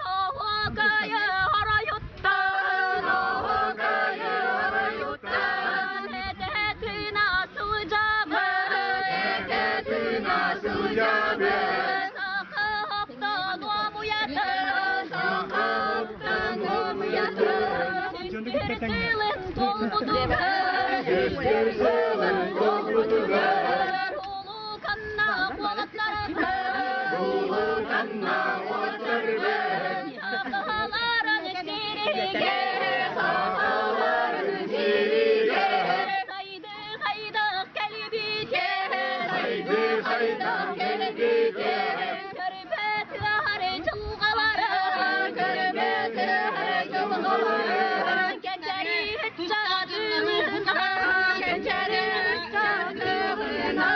Speaker 5: Тоҕуокайы оройуттан Тоҕуокайы оройуттан Этэ тыына сылдьабыт Этэ тыына сылдьабыт Саха оптон уомуйатын Саха оптон уомуйатын Сүүстүр сылын туолбутугар Сүүстүр сылын туолбутугар Улууканна уолаттарбыт Улууканна уолаттарбыт Сахаларын сиригэр Сахаларын сиригэр Сайды хайдах кэлбитэ Сайды хайдах кэлбитэ Көрбөт ыаһары дьылҕалара Көрбөт ыаһары дьылҕалара Кэнчэри ыччатыгына Кэнчэри ыччатыгына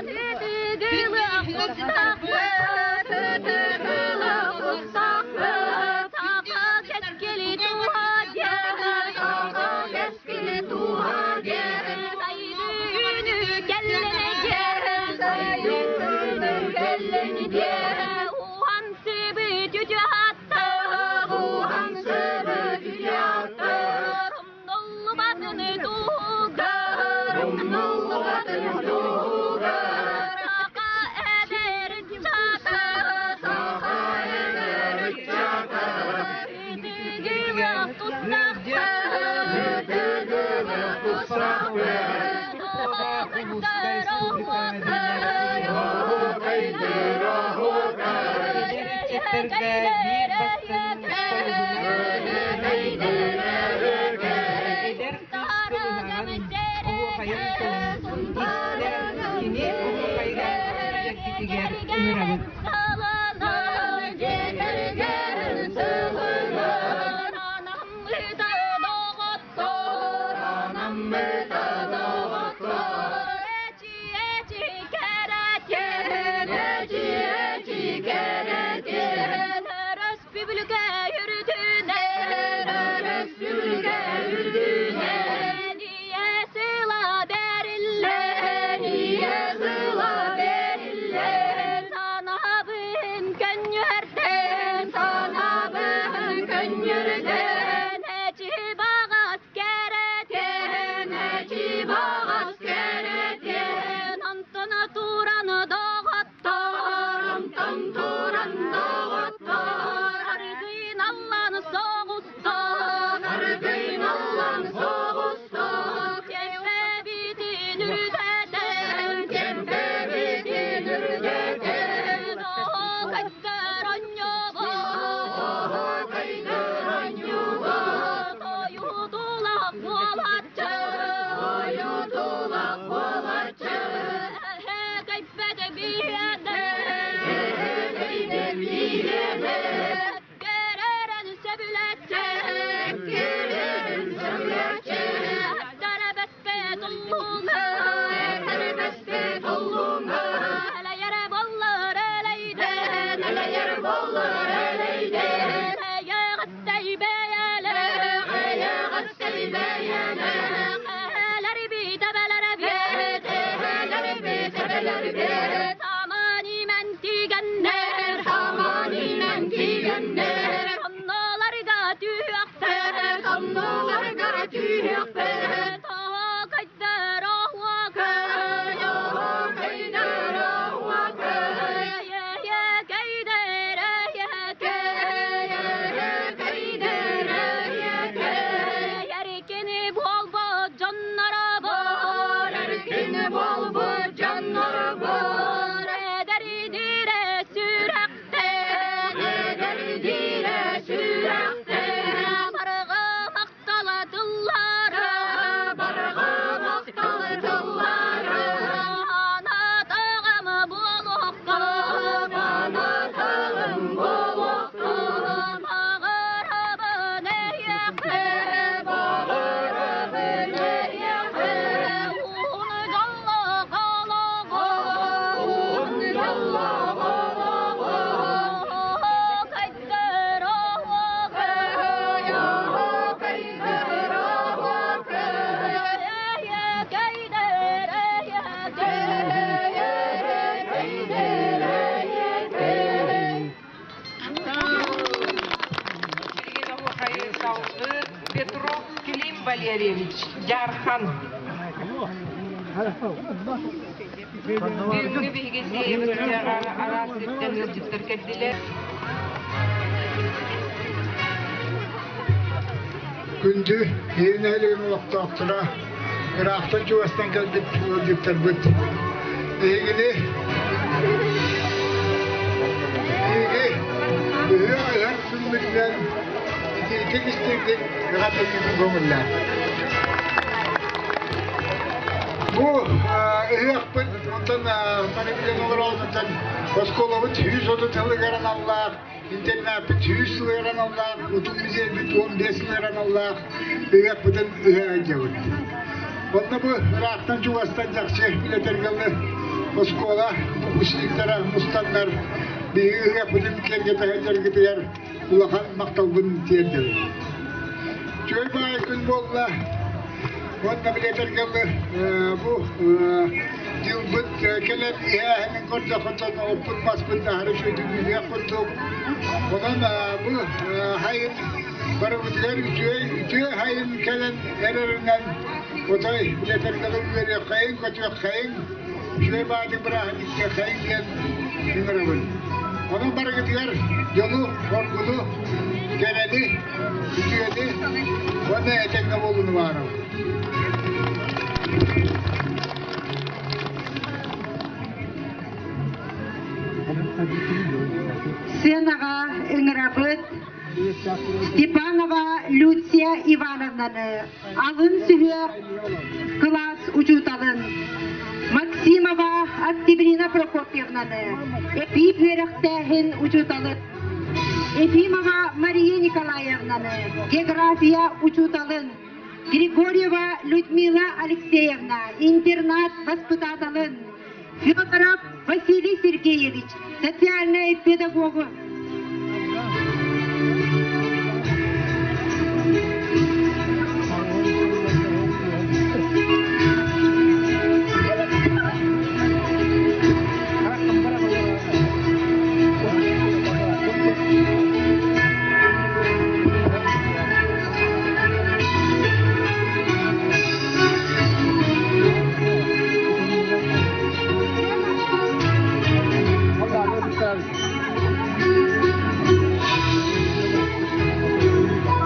Speaker 5: Тытыгылах кустахпыт Тытыгылах кустахпыт Саха кэскили туһа диэн Саха кэскили туһа диэн Сайдыыны кэллэнигэр Сайдыыны кэллэнигэр Уһансыбыт үтүө ааттар Уһансыбыт үтүө ааттар Умнуллубатын туһугар Умнуллубатын туһугар Саха эдэр ыччата Саха эдэр ыччата Ытыгылах тустахпыт Ытыгылах тустахпыт Оһуокайдар оһуокай Оһуокайдар оһуокай
Speaker 7: Эдэр биир Эдэр кыыс кылыһаҕын, оһуохайын тылын истэ, кини оһуохайыгар кэлэргитигэр ыҥырабыт.
Speaker 5: Өрөспүүбүлүкэ үрдүнэн, өрөспүүбүлүкэ үрдүнэн, ийэ сыла бэриллэн, ийэ сыла бэриллэн, санаабын көнньүөрдэн, санаабын көнньүөрдэн, эчи баҕас кэрэтин, эчи баҕас кэрэтин, онтон туран доҕоттор, Онтон туран доҕоттор, аргыын аллан соҕустан, аргыын аллан соҕустан, кэмпэбитин үрдэтэн, кэмпэбитин үрдэтэн, оһоокайдар онньобот, оһоокайдар онньобот, ойутулах буолаччы, ойутулах буолаччы.
Speaker 7: Салгыы Петров Клим Валерьевич, Дьаархан. Бүгүҥҥү биһиги сиэйэбитигэр араас сиртэн ыалдьыттар кэллилэр.
Speaker 15: Күндү Ийэ нэһилиэгин олохтоохторо, ыраахтан чугастан кэлбит ыалдьыттарбыт, эһигини биһиги ыһыах ыһар күммүтүнэн итиитик истиҥник эҕэрдэлиибин көҥүллээн. Бу ыһыахпыт онтон маны билэн олороҕутуттан оскуолабыт 130 сылыгар аналлаах Интернаппыт 100 сылыгар аналлаах, Утум музейбыт 15 сылыгар аналлаах ыһыахпытын ыһа сылдьабыт. Онно бу ыраахтан-чугастан чахчы үлэтэргэлэр оскуола выпускниктара мустаннар биһиги ыһыахпытын киэргэтэ сылдьаргытыгар улахан махталбын тиэрдэбин. Үчүгэй баҕайы күн буолла. Уонна билэтэргэлэр бу дьылбыт кэлэн иһээһинин көрдөххүтүн оппут маспыт аһары үчүгэйдик үүнүөх курдук. Онон бу хайын барыбытыгар үчүгэй үтүө хайын кэлэн эрэринэн отой билэтэргэлэр үөрүөххэйиҥ, көтүөххэйиҥ, үчүгэй баҕайытык бырааһынньыктыаххайыҥ диэн ыҥырабын. Онон барыгытыгар дьолу, оргуну, кэрэни, үтүөнү уонна этэҥҥэ буолууну баҕарабын.
Speaker 16: Сценаҕа ыҥырабыт Степанова Люция Ивановнаны, алын сүһүөх кылаас учууталын Максимова Октябрина Прокопьевнаны, эбии үөрэхтээһин учууталын Ефимова Мария Николаевнаны, география учууталын Григорьева Людмила Алексеевна, интернат воспитателын Федоров Василий Сергеевич, социальный педагогу.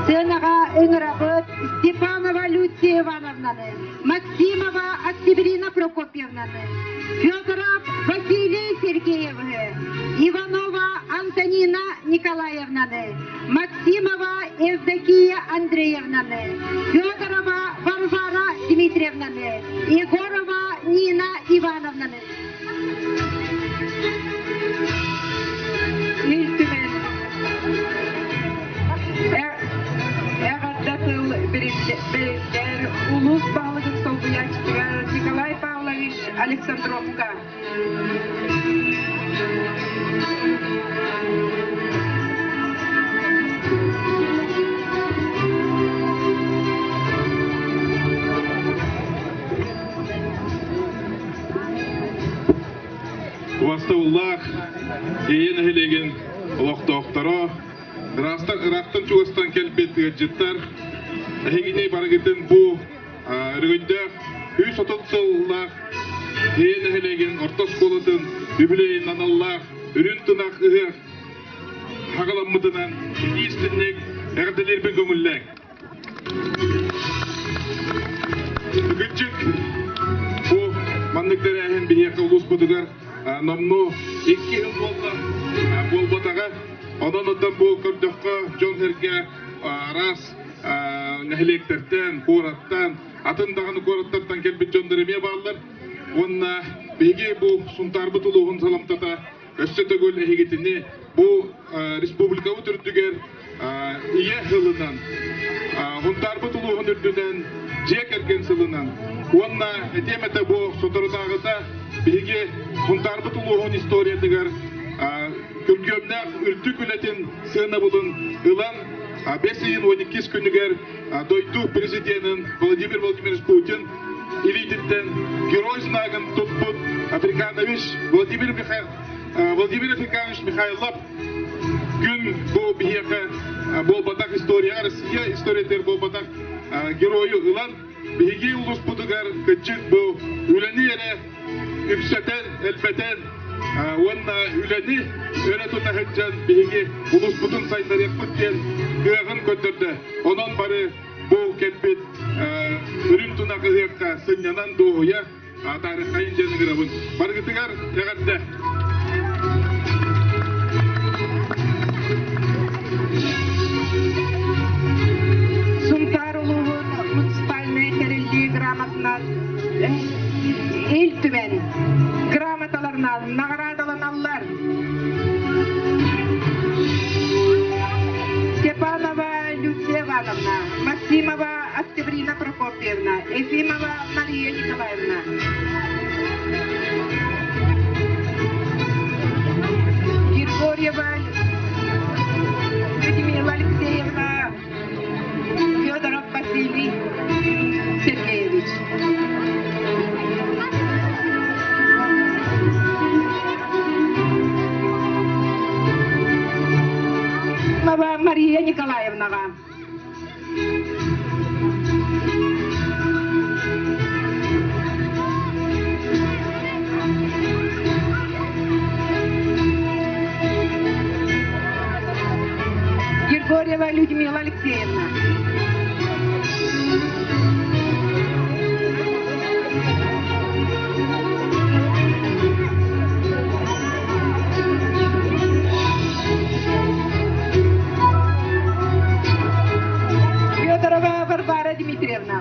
Speaker 16: Сценаҕа ыҥырабыт Степанова Люция Ивановнаны, Максимова Октябрина Прокопьевнаны, Федоров Василий Сергеевы, Иванова Антонина Николаевнаны, Максимова Евдокия Андреевнаны, Федорова Варвара Дмитриевнаны, Егорова Нина Ивановнаны.
Speaker 7: Ил Түмэн эҕэрдэ тыл бэриллэр улуус баһылыгын солбуйааччытыгар Николай Павлович Александровка.
Speaker 17: Убастабыллаах Ийэ нэһилиэгин олохтоохторо, ыраастан ыраахтан чугастан кэлбит ыалдьыттар, эһигини барыгытын бу Өрөгөйдөөх 130 сыллаах Ийэ нэһилиэгин орто оскуолатын үбүлүөйүн аналлаах Үрүн тунах ыһыах хаҕаламмытынан итии-истинник эҕэрдэлиирбин көҥүллээҥ. Кырдьык, бу маннык тэрээһин биһиэхэ улууспутугар номнуо икки сыл буолла буолбатаҕа. Онон оттон бу көрдөххө дьон-сэргэ араас нэһилиэктэртэн, куораттан, атын даҕаны куораттартан кэлбит дьоннор эмиэ бааллар. Уонна биһиги бу Сунтаарбыт улууһун саламтата өссө төгүл эһигитини бу республикабыт үрдүгэр ийэ сылынан, Сунтаарбыт улууһун үрдүнэн дьиэ кэргэн сылынан уонна этиэм этэ бу соторутааҕыта биһиги Сунтаарбыт улууһун историятыгар күргүөмнээх үрдүк үлэтин сыанабылын ылан бэс ыйын 12 күнүгэр дойду президенин Владимир Владимирович Путин илиититтэн Герой знагын туппут Африканович Владимир Михайлов Владимир Африканович Михайлов күн бу биһиэхэ буолбатах историяҕа Россия историятыгар буолбатах геройу ылан биһиги улууспутугар кырдьык бу үлэни эрэ үксэтэн, элбэтэн уонна үлэни өрө тута сылдьан биһиги улууспутун сайыннарыахпыт диэн кыаҕын көрдөрдө. Онон бары бу кэлбит үрүҥ тунах ыһыахха сынньанан дуоһуйа таарыххайын диэн ыҥырабын. Барыгытыгар эҕэрдэ!
Speaker 7: Сунтаар улууһун муниципальнай тэриллии грамотынан Ил Түмэн грамоталарынан наҕараадаланаллар. Степанова Люция Ивановна, Максимова Октябрина Прокопьевна, Ефимова Мария Николаевна. Григорьева Людмила Алексеевна, Федоров Василий Сергеевич. Мария Николаевнаҕа. Григорьева Людмила Алексеевна. Федорова Варвара Дмитриевна.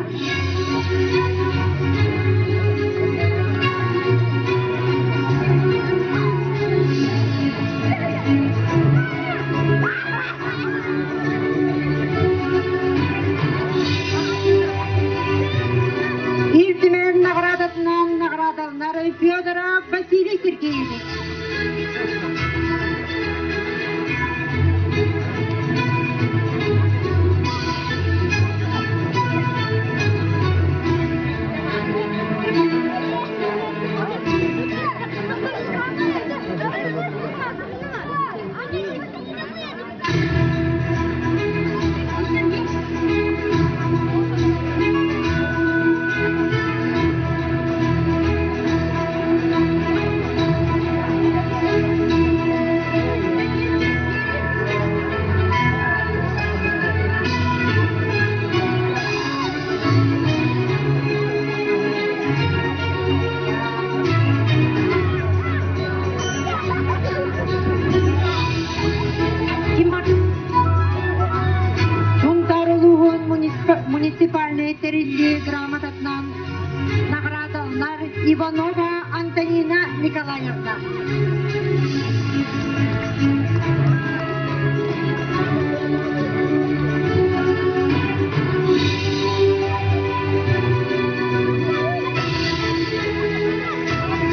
Speaker 7: Ил Түмэн наҕараадатынан наҕараадаланар Федоров Василий Сергеевич. Сунтаар улууһун муниципальнай тэриллии грамотатынан наҕараадаланар Иванова Антонина Николаевна.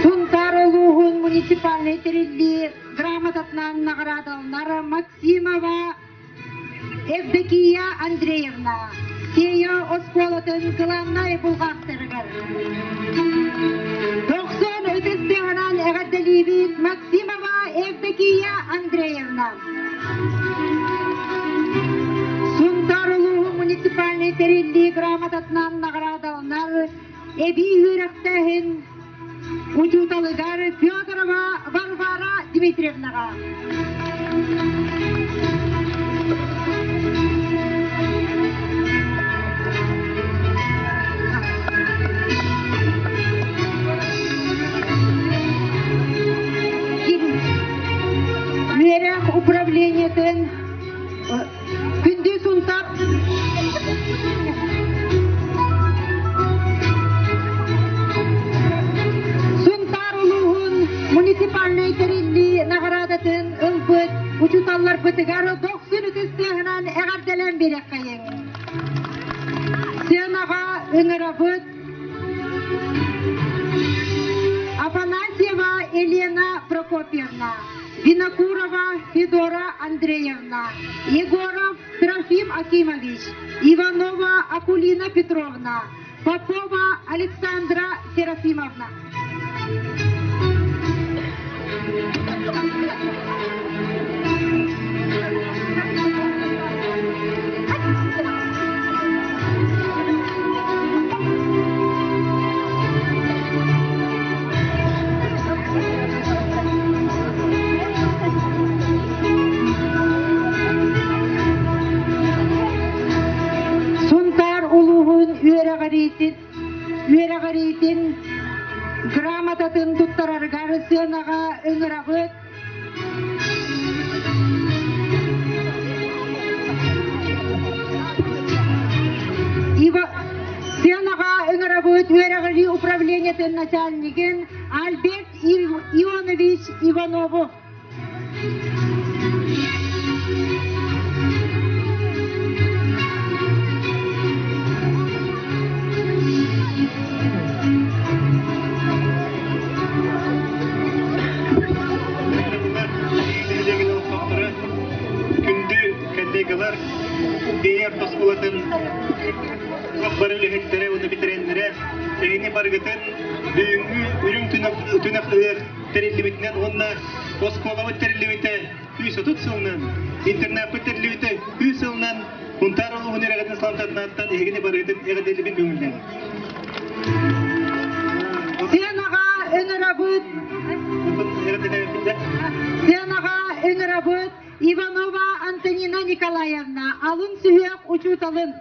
Speaker 7: Сунтаар улууһун муниципальнай тэриллии грамотатынан наҕараадаланар Максимова Евдокия Андреевна, Сея оскуолатын кылааннай булҕаахтарыгар. Тохсон үтүс тыһынан эҕэрдэлиибит Максимова Евдокия Андреевна. Сунтаар улууһун муниципальнай тэриллии грамотатынан наҕараадаланар эбии үөрэхтээһин учууталыгар Федорова Варвара Дмитриевнаҕа. Үөрэх управлениетын Күндү Сунтар Сунтаар улууһун муниципальнай тэриллии наҕараадатын ылбыт учууталларбытыгар дохсун ытыс тыаһынан эҕэрдэлээн биэриэххэйиҥ. Сыанаҕа ыҥырабыт Афанасьева Елена Прокопьевна, Винокурова Федора Андреевна, Егоров Трофим Акимович, Иванова Акулина Петровна, Попова Александра Серафимовна.
Speaker 16: Сыанаҕа ыҥырабыт. Сыанаҕа ыҥырабыт үөрэҕирии управлениетын начальнигын Альберт Ионович Иванову.
Speaker 18: Күндү коллегалар, Бэйэр оскуолатын бары үлэһиттэрэ уонна бэтэрээннэрэ, эһини барыгытын бүгүҥҥү үрүҥ түнэх ыһыах тэриллибитинэн уонна оскуолабыт тэриллибитэ 130 сылынан, интернаппыт тэриллибитэ 100 сылынан Хунтаар улууһун эрэҕитин саламтатынааттан эһигини барыгытын эҕэрдэлиибин көҥүллээн.
Speaker 16: Сыанаҕа ыҥырабыт Сыанаҕа ыҥырабыт Иванова Антонина Николаевна алын сүһүөх учууталын.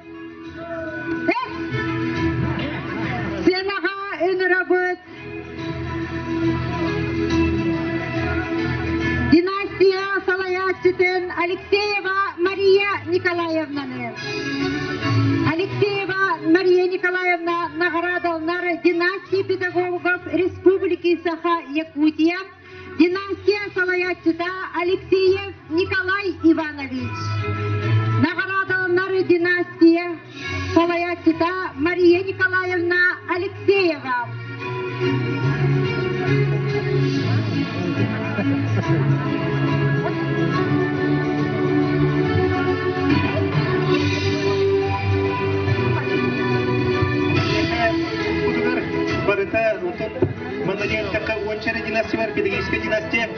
Speaker 16: Сыанаҕа ыҥырабыт Династия салайааччытын Алексеева Мария Николаевнаны. Алексеева Мария Николаевна наградалнар династии педагогов Республики Саха-Якутия, династия салайааччыта Алексеев Николай Иванович. Наградаланар династия салайааччыта Мария Николаевна Алексеева.
Speaker 18: Барыта Манна диэн эттэххэ, уонча эрэ династия бар, педагогическай династия.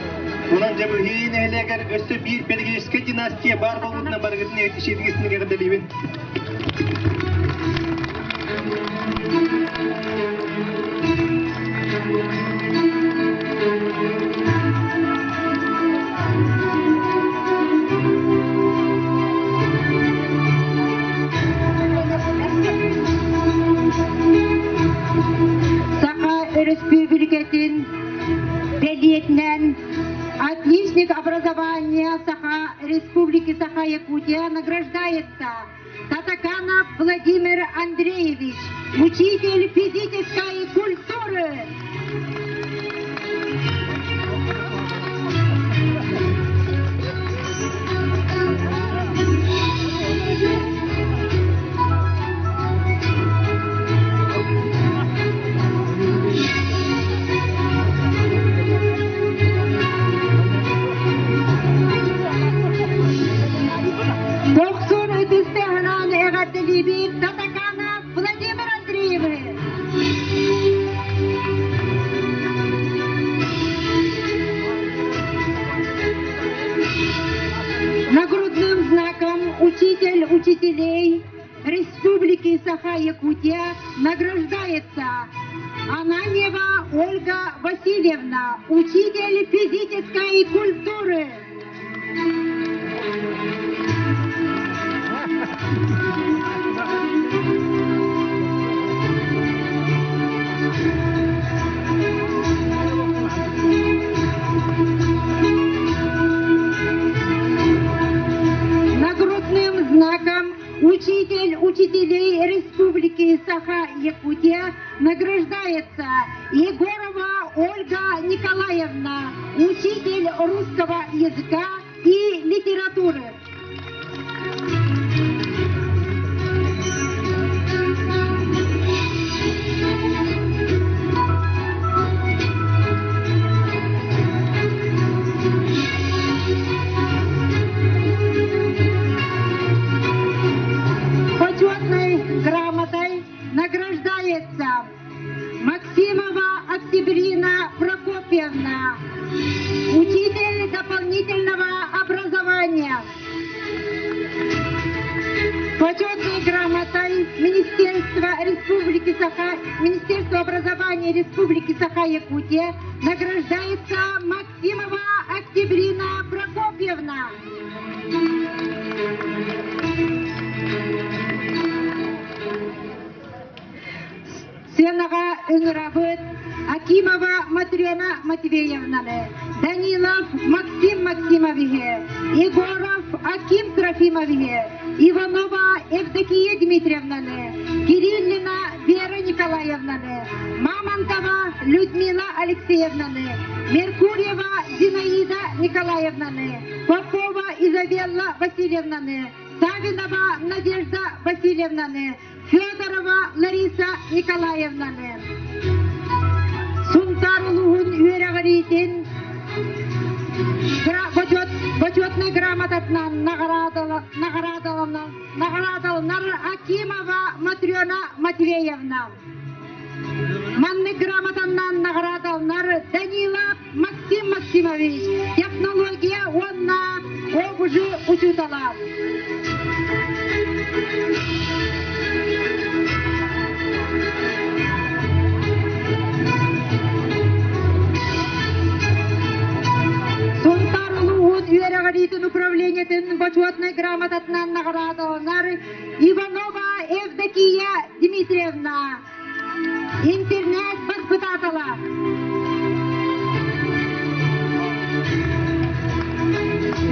Speaker 18: Онон Дьабыһыы нэһилиэгэр өссө биир педагогическай династия баар буолбутунан барыгытын ишиэтигистин эҕэрдэлиибин.
Speaker 16: Саха Өрөспүүбүлүкэтин бэлиэтинэн отличник образования Саха Республики Саха-Якутия награждается Татаканов Владимир Андреевич, учитель физической культуры. Тохсун ытыстыһынан эҕэрдэлиибит Татаканов Владимир Андреевы. Нагрудным знаком учитель учителей Республики Саха-Якутия награждается Ананьева Ольга Васильевна, учитель физической культуры. Нагрудным знаком учитель учителей Республики Саха-Якутия награждается Егорова Ольга Николаевна, учитель русского языка и литературы. Почетной грамотой награждается Максимова Октябрина Прокопьевна, учитель дополнительного образования. Почетной грамотой Министерства Республики Саха, Министерства образования Республики Саха-Якутия награждается Максимова Октябрина Прокопьевна. Сценаҕа ыҥырабыт. Акимова Матрена Матвеевнаны, Данилов Максим Максимовиһы, Егоров Аким Трофимовиһы, Иванова Евдокия Дмитриевнаны, Кириллина Вера Николаевнаны, Мамонтова Людмила Алексеевнаны, Меркурьева Зинаида Николаевнаны, Попова Изабелла Васильевнаны, Савинова Надежда Васильевнаны, Федорова Лариса Николаевнаны. Сунтаар улууһун үөрэҕириитин бочуотунай грамотатынан наҕараадаланар Акимова Матрена Матвеевна. Маннык грамотаннан наҕараадаланар Данила Максим Максимович, технология уонна ОБЖ учуутала. Сунтаар улууһун үөрэҕириитин управлениетын бочуотунай грамотатынан наҕараадаланар Иванова Евдокия Дмитриевна. Интернет баспытаатала.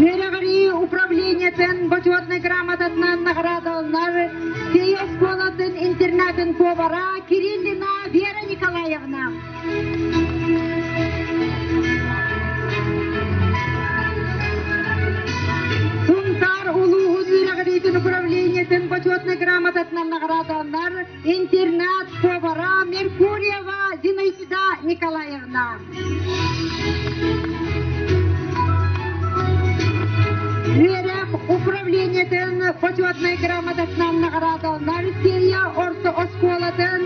Speaker 16: Үөрэҕирии управлениетын бочуотунай грамотатынан наҕараадаланар Сей оскуолатын интернатын повара Кириллина Вера Николаевна. Сунтаар улууһун үөрэҕириитин управлениетын бочуотунай грамотатынан наҕараадаланар интернат повара Меркурьева Зинаида Николаевна. Үөрэх управлениетын почетнай грамотатынан наҕараадаланар Сирия орто оскуолатын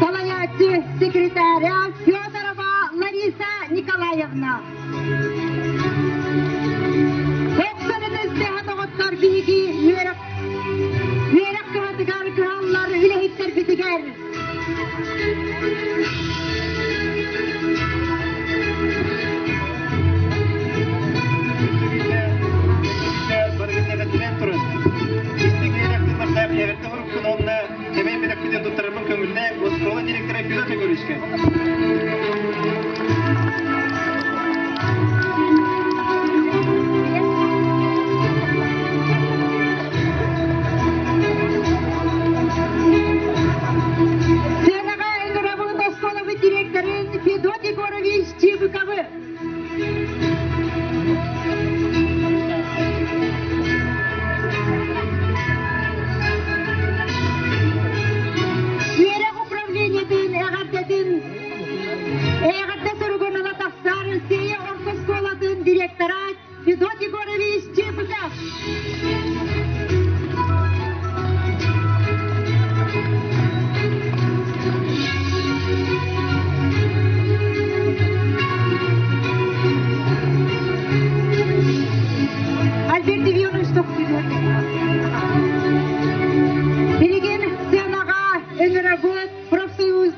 Speaker 16: салайааччы секретаря Федорова Лариса Николаевна. Тохсорун доҕоттор биһиги үөрэх үөрэх кыһатыгар кыһаллар үлэһиттэрбитигэр
Speaker 18: Оскуола директора Федот Егоровичка.
Speaker 16: Сыанаҕа ыҥырабыт оскуолабыт директорын Федот Егорович Чибыковы. Үөрэх управлениетын эҕэрдэтин эҕэрдэ суругун ыла тахсар Сея орто оскуолатын директора Федот Егорович Чебыков. Альберт Иванович Билигин сценаҕа ыҥырабыт профсоюз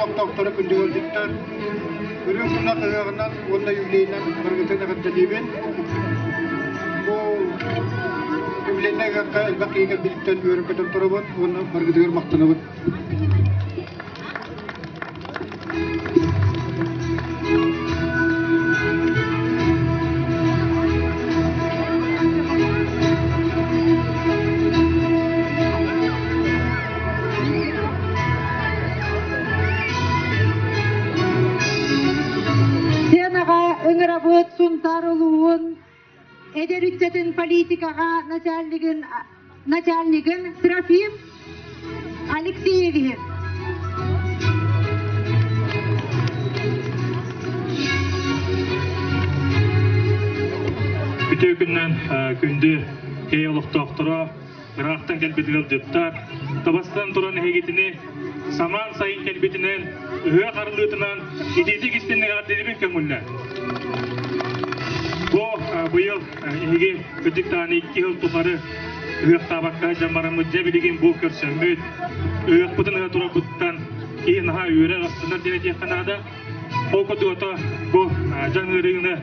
Speaker 15: Олохтоохторо күндүгөлдүттэр Үрүҥ тунах ыһыаҕынан уонна юбилейынан барыгытын эҕэрдэлиибин. Бу юбилейнай ыһыахха элбэх киһи кэлбититтэн үөрэн-көтөн турабын уонна барыгытыгар махтанабын.
Speaker 16: Сценаҕа ыҥырабыт Сунтаар улууһун эдэр ыччатын политикаҕа начальнигын начальнигын Трофим Алексеевиһы.
Speaker 19: Үтүө күннэн күндү кэй олохтоохторо, ыраахтан кэлбит ыалдьыттар, табастан туран эһигитини самаан сайын кэлбитинэн, ыһыах арыллыытынан итиитик истинник эҕэрдэлиибин көҥүллэ. Бу быйыл эһиги кырдьыктаан икки сыл тухары ыһыахтаабакка дьон бараммыт дьэ билигин бу көрсөммүт, ыһыахпытын ыһа турарбыттан. киһи наһаа үөрэр, астынар диэн этиэххэ наада. Ол курдук бу дьаҥ ыарыыны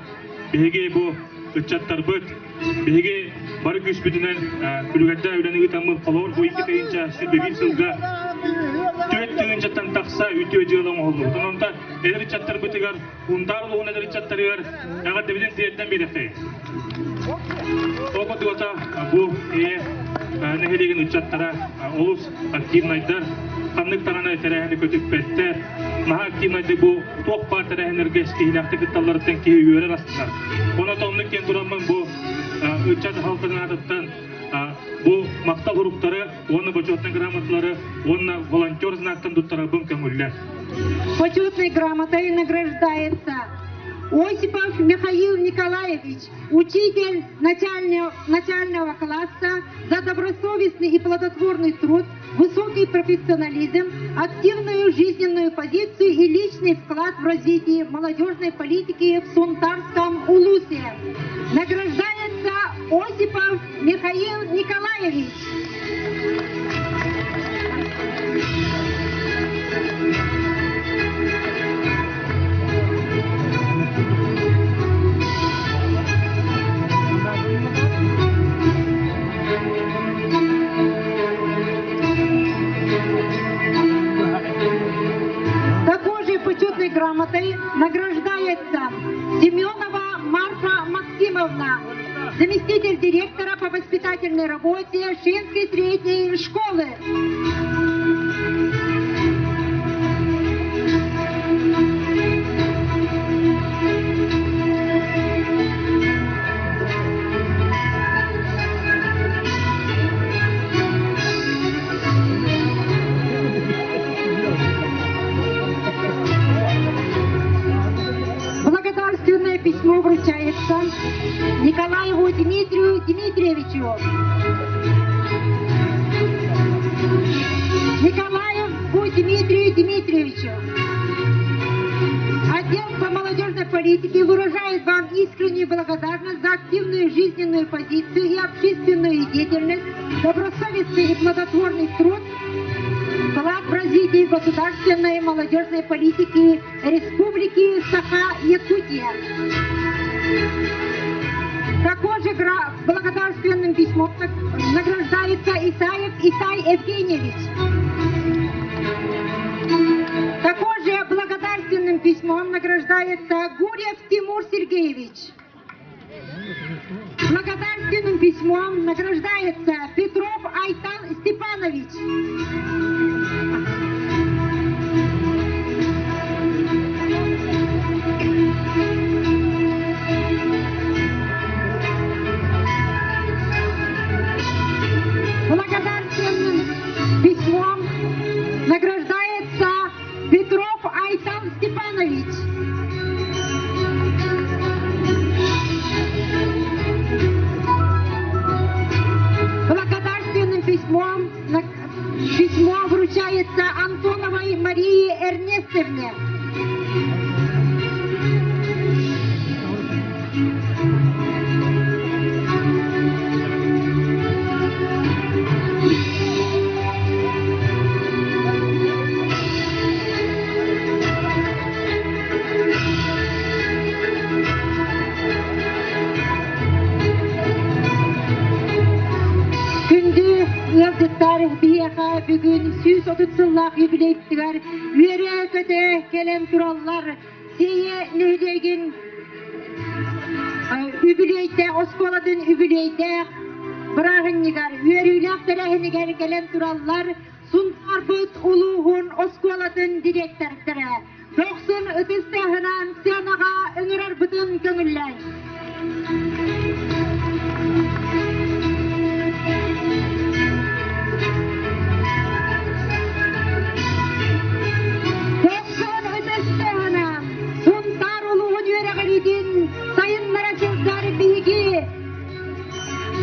Speaker 19: биһиги бу ыччаттарбыт, биһиги бары күүспүтүнэн күлүгэрдээх үлэни ыытаммыт холобур бу 2021 сылга 4 тыһыынчаттан тахса үтүө дьыала оҥоһуллубут. Онон эдэр ыччаттарбытыгар, Унтаар улууһун эдэр ыччаттарыгар эҕэрдэбитин тиэрдэн биэриэхтээх. Ол курдук бу нэһилиэгин ыччаттара олус активнайдар, ханнык даҕаны тэрээһини көтүппэттэр, наһаа активнайдык бу туох баар тэрээһиннэргэ киһилээхтик кытталларыттан киһи үөрэр астынар. Онон оннук диэн тураммын бу ыччат дьаһалтатын аатыттан бу махтал суруктары уонна бочуотунай грамоталары уонна волонтер знактан туттарарбын көҥүллэр.
Speaker 16: Почетной грамотой награждается Осипов Михаил Николаевич, учитель начального класса за добросовестный и плодотворный труд, высокий профессионализм, активную жизненную позицию и личный вклад в развитие молодежной политики в Сунтарском Улусе. Награждается Осипов Михаил Николаевич. Такой же почетной грамотой награждается Семенова Марфа Максимовна, заместитель директора по воспитательной работе Шинской средней школы. Благодарственное письмо вручается Николаеву Дмитрию Дмитриевичу. Николаеву Дмитрию Дмитриевичу. Отдел по молодежной политике выражает вам искреннюю благодарность за активную жизненную позицию и общественную деятельность, добросовестный и плодотворный труд, вклад в развитие государственной молодежной политики Республики Саха-Якутия. Также же благодарственным письмом награждается Исаев Исай Евгеньевич. Также же благодарственным письмом награждается Гурьев Тимур Сергеевич. Благодарственным письмом награждается Петров Айтан Степанович. Благодарственным письмом награждается Петров Айтан Степанович. Благодарственным письмом письмо вручается Антоновой Марии Эрнестовне. Күндү ыалдьыттар биһиэхэ бүгүн 130 сыллаах юбилейдигэр үөрэ-көтө кэлэн тураллар. Сиэйэ нэһилиэгин үбүлүөйдээх оскуолатын үбүлүөйдээх бырааһынньыгар үөрүүлээх тэрээһинигэр кэлэн тураллар Сунтаарбыт улууһун оскуолатын дириэктэрдэрэ дохсун ытыс тыаһынан сыанаҕа ыҥырарбытын көҥүллээҥ. Дохсун ытыс тыаһынан Сунтаар улууһун үөрэҕириитин сайыннара сылдьар биһиги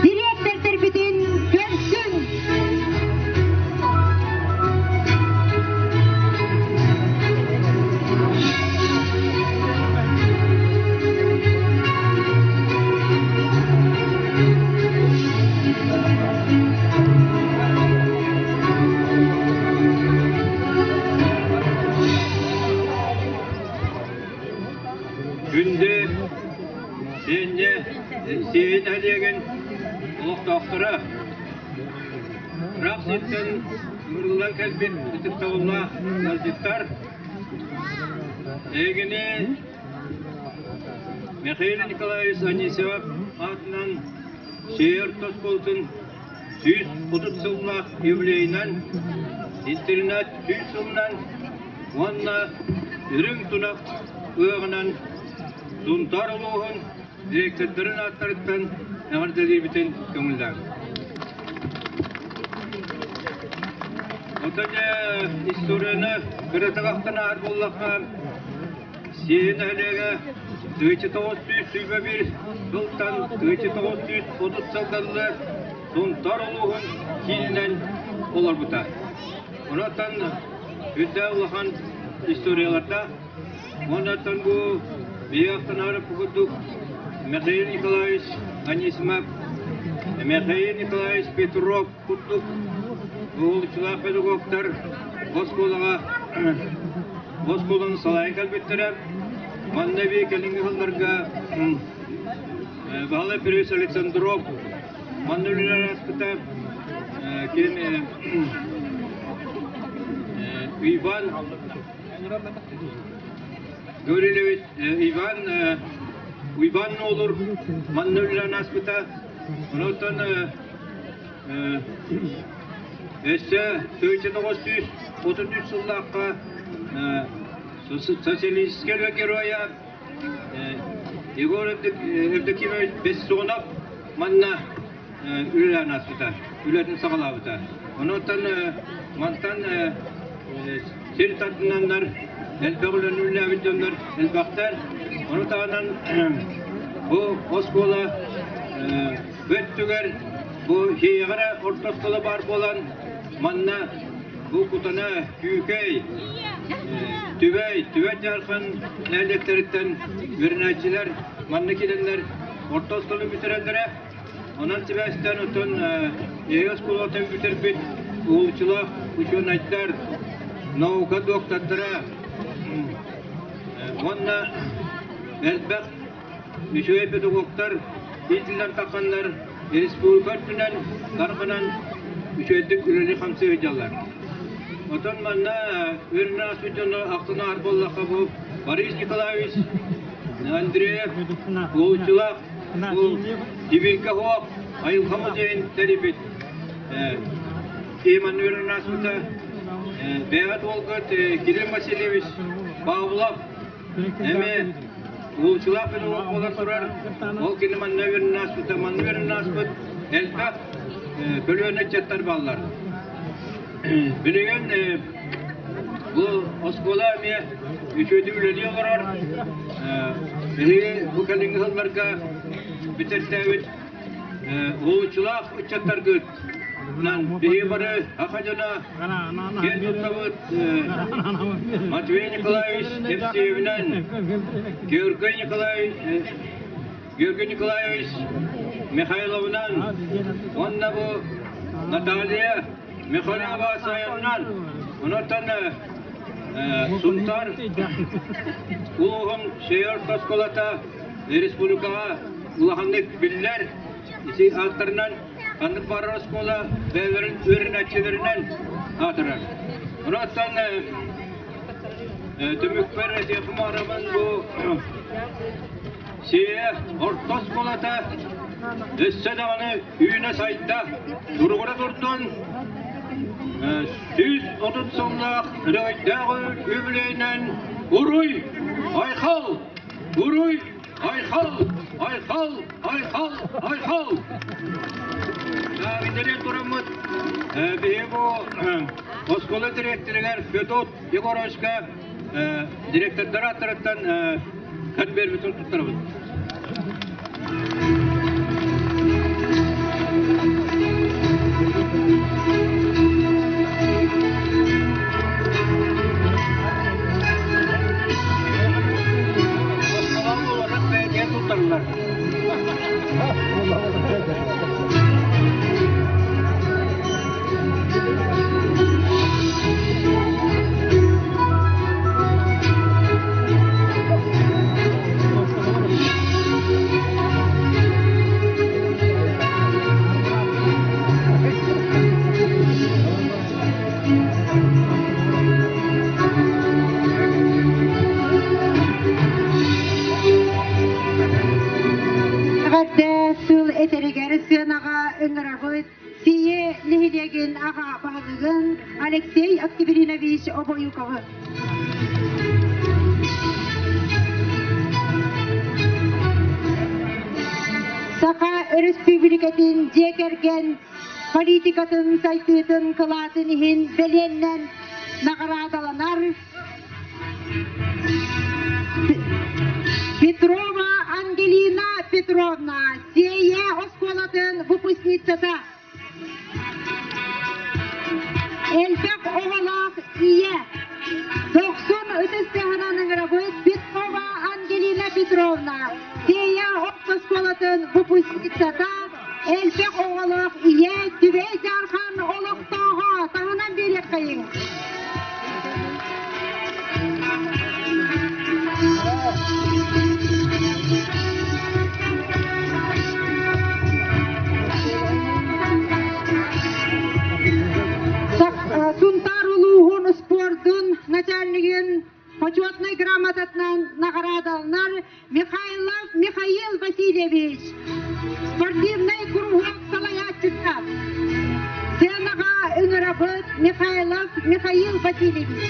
Speaker 16: дириэктэрдэрбитин көрсүҥ!
Speaker 20: Ыраах сиртэн ыҥырыллан кэлбит ытыктабыллаах ыалдьыттар, эһигини Михаил Николаевич Анисимов аатынан Сиэр оскуолатын 130 сыллаах юбилейынан, интернат 100 сылынан уонна Үрүҥ тунах ыаҕынан Сунтаар улууһун директордарын ааттарыттан эҕэрдэлиибитин көҥүллээҥ. Оттон дьэ историяны кыратык ахтан ааһар буоллахха, Сиэйэ нэһилиэгэ 1921 сылтан 1930 сылга Сунтаар улууһун киининэн олорбута. Онон үрдээх улахан историялардаах. Онон бу биһиги ахтанары курдук Михаил Николаевич Анисимов, Михаил Николаевич Петров курдук уһулуччулаах педагогтар оскуолаҕа оскуоланы салайан кэлбиттэрэ. Манна эбии кэлиҥҥи сылларга Баһылай Петрович Александров манна үлэлээн ааспыта. Ким Иван Гаврилович Иван Уйбан Нолур манна үлэлээн ааспыта. Онтон өссө 1933 сыллаахха социалистическай геройа Егор Евдокимович Бессонов манна үлэлээн ааспыта, үлэтин саҕалаабыта. Онон мантан сир тардынаннар элбэх үлэни үлэлээбит дьоннор элбэхтэр. Ону таһынан бу оскуола өттүгэр бу Хиэҕэ эрэ орто оскуола баар буолан манна бу Кутана, Күүкэй, Түбэй, Түбэй Дьаархан нэһилиэктэриттэн үөрэнээччилэр манна киирэннэр орто оскуоланы бүтэрэллэрэ. Онон сибээстээн оттон эһиги оскуолаттан бүтэрбит уһулуччулаах учуонайдар, наука доктордара уонна элбэх үчүгэй педагогтар иитиллэн тахханнар республика үрдүнэн тарҕанан үчүгэйдик үлэлии-хамсыы сылдьаллар. Оттон манна үөрэнэн ааспыт дьону ахтан ааһар буоллахха бу Борис Николаевич Андреев уһулуччулаах бу Дибиргэ Хоох айылҕа музейын тэрийбит Иман үөрэнэн ааспыта бэйэҕит уолгут Кирилл Васильевич Павлов Эмиэ уһулуччулаах педагог буолан турар. Ол кини манна үөрэнэн ааспыта, манна үөрэнэн ааспыт элбэх көлүөнэ ыччаттар бааллар. Билигин бу оскуола эмиэ үчүгэйдик үлэлии олорор. Биһиги бу кэлиҥҥи сылларга бүтэртээбит уһулуччулаах ыччаттаргыт Биһиги бары саха дьоно киэн туттабыт Матвей Николаевич Евсеевинэн, Георгий Николаевич Георгий Николаевич Михайловынан уонна бу Наталья Михайлова Саянынан онтон Сунтаар улууһун Сейор оскуолата республикаҕа улаханнык биллэр ити ааттарынан Ханнык баарар оскуола бэйэлэрин үөрэнээччилэринэн аатырар. Онон түмүкпэр этиэхим баҕарабын бу Сиэ орто оскуолата өссө даҕаны үүнэ-сайда туругура турдун 130 сыллаах өрөгөйдөөх үбүлүөйүнэн уруй айхал уруй Айхал! Айхал! Айхал! Айхал! Иннинэн тураммыт биһиги бу оскуола дириэктэригэр Федот Егоровичка директордар ааттарыттан конвербитин туттарабыт. Туттарылар.
Speaker 16: баһылыгын Алексей Октябринович Обоюковы. Саха Өрөспүүбүлүкэтин дьиэ кэргэн политикатын сайдыытын кылаатын иһин бэлиэннэн наҕараадаланар Петрова Ангелина Петровна, Сиэйэ оскуолатын выпускницата. Элбэх оҕолоох ийэ. Дохсун ытыс тыаһынан ыҥырабыт Петрова Ангелина Петровна, Сиэйэ оскуолатын выпускницата, элбэх оҕолоох ийэ Түбэй Дьаархан олохтооҕо таһынан биэриэххэйиҥ. Сунтаар улууһун спордун начальнигын почетнай грамотатынан наҕараадаланар Михайлов Михаил Васильевич, спортивнай куруһуок салайааччыта. Сценаҕа ыҥырабыт Михайлов Михаил Васильевич.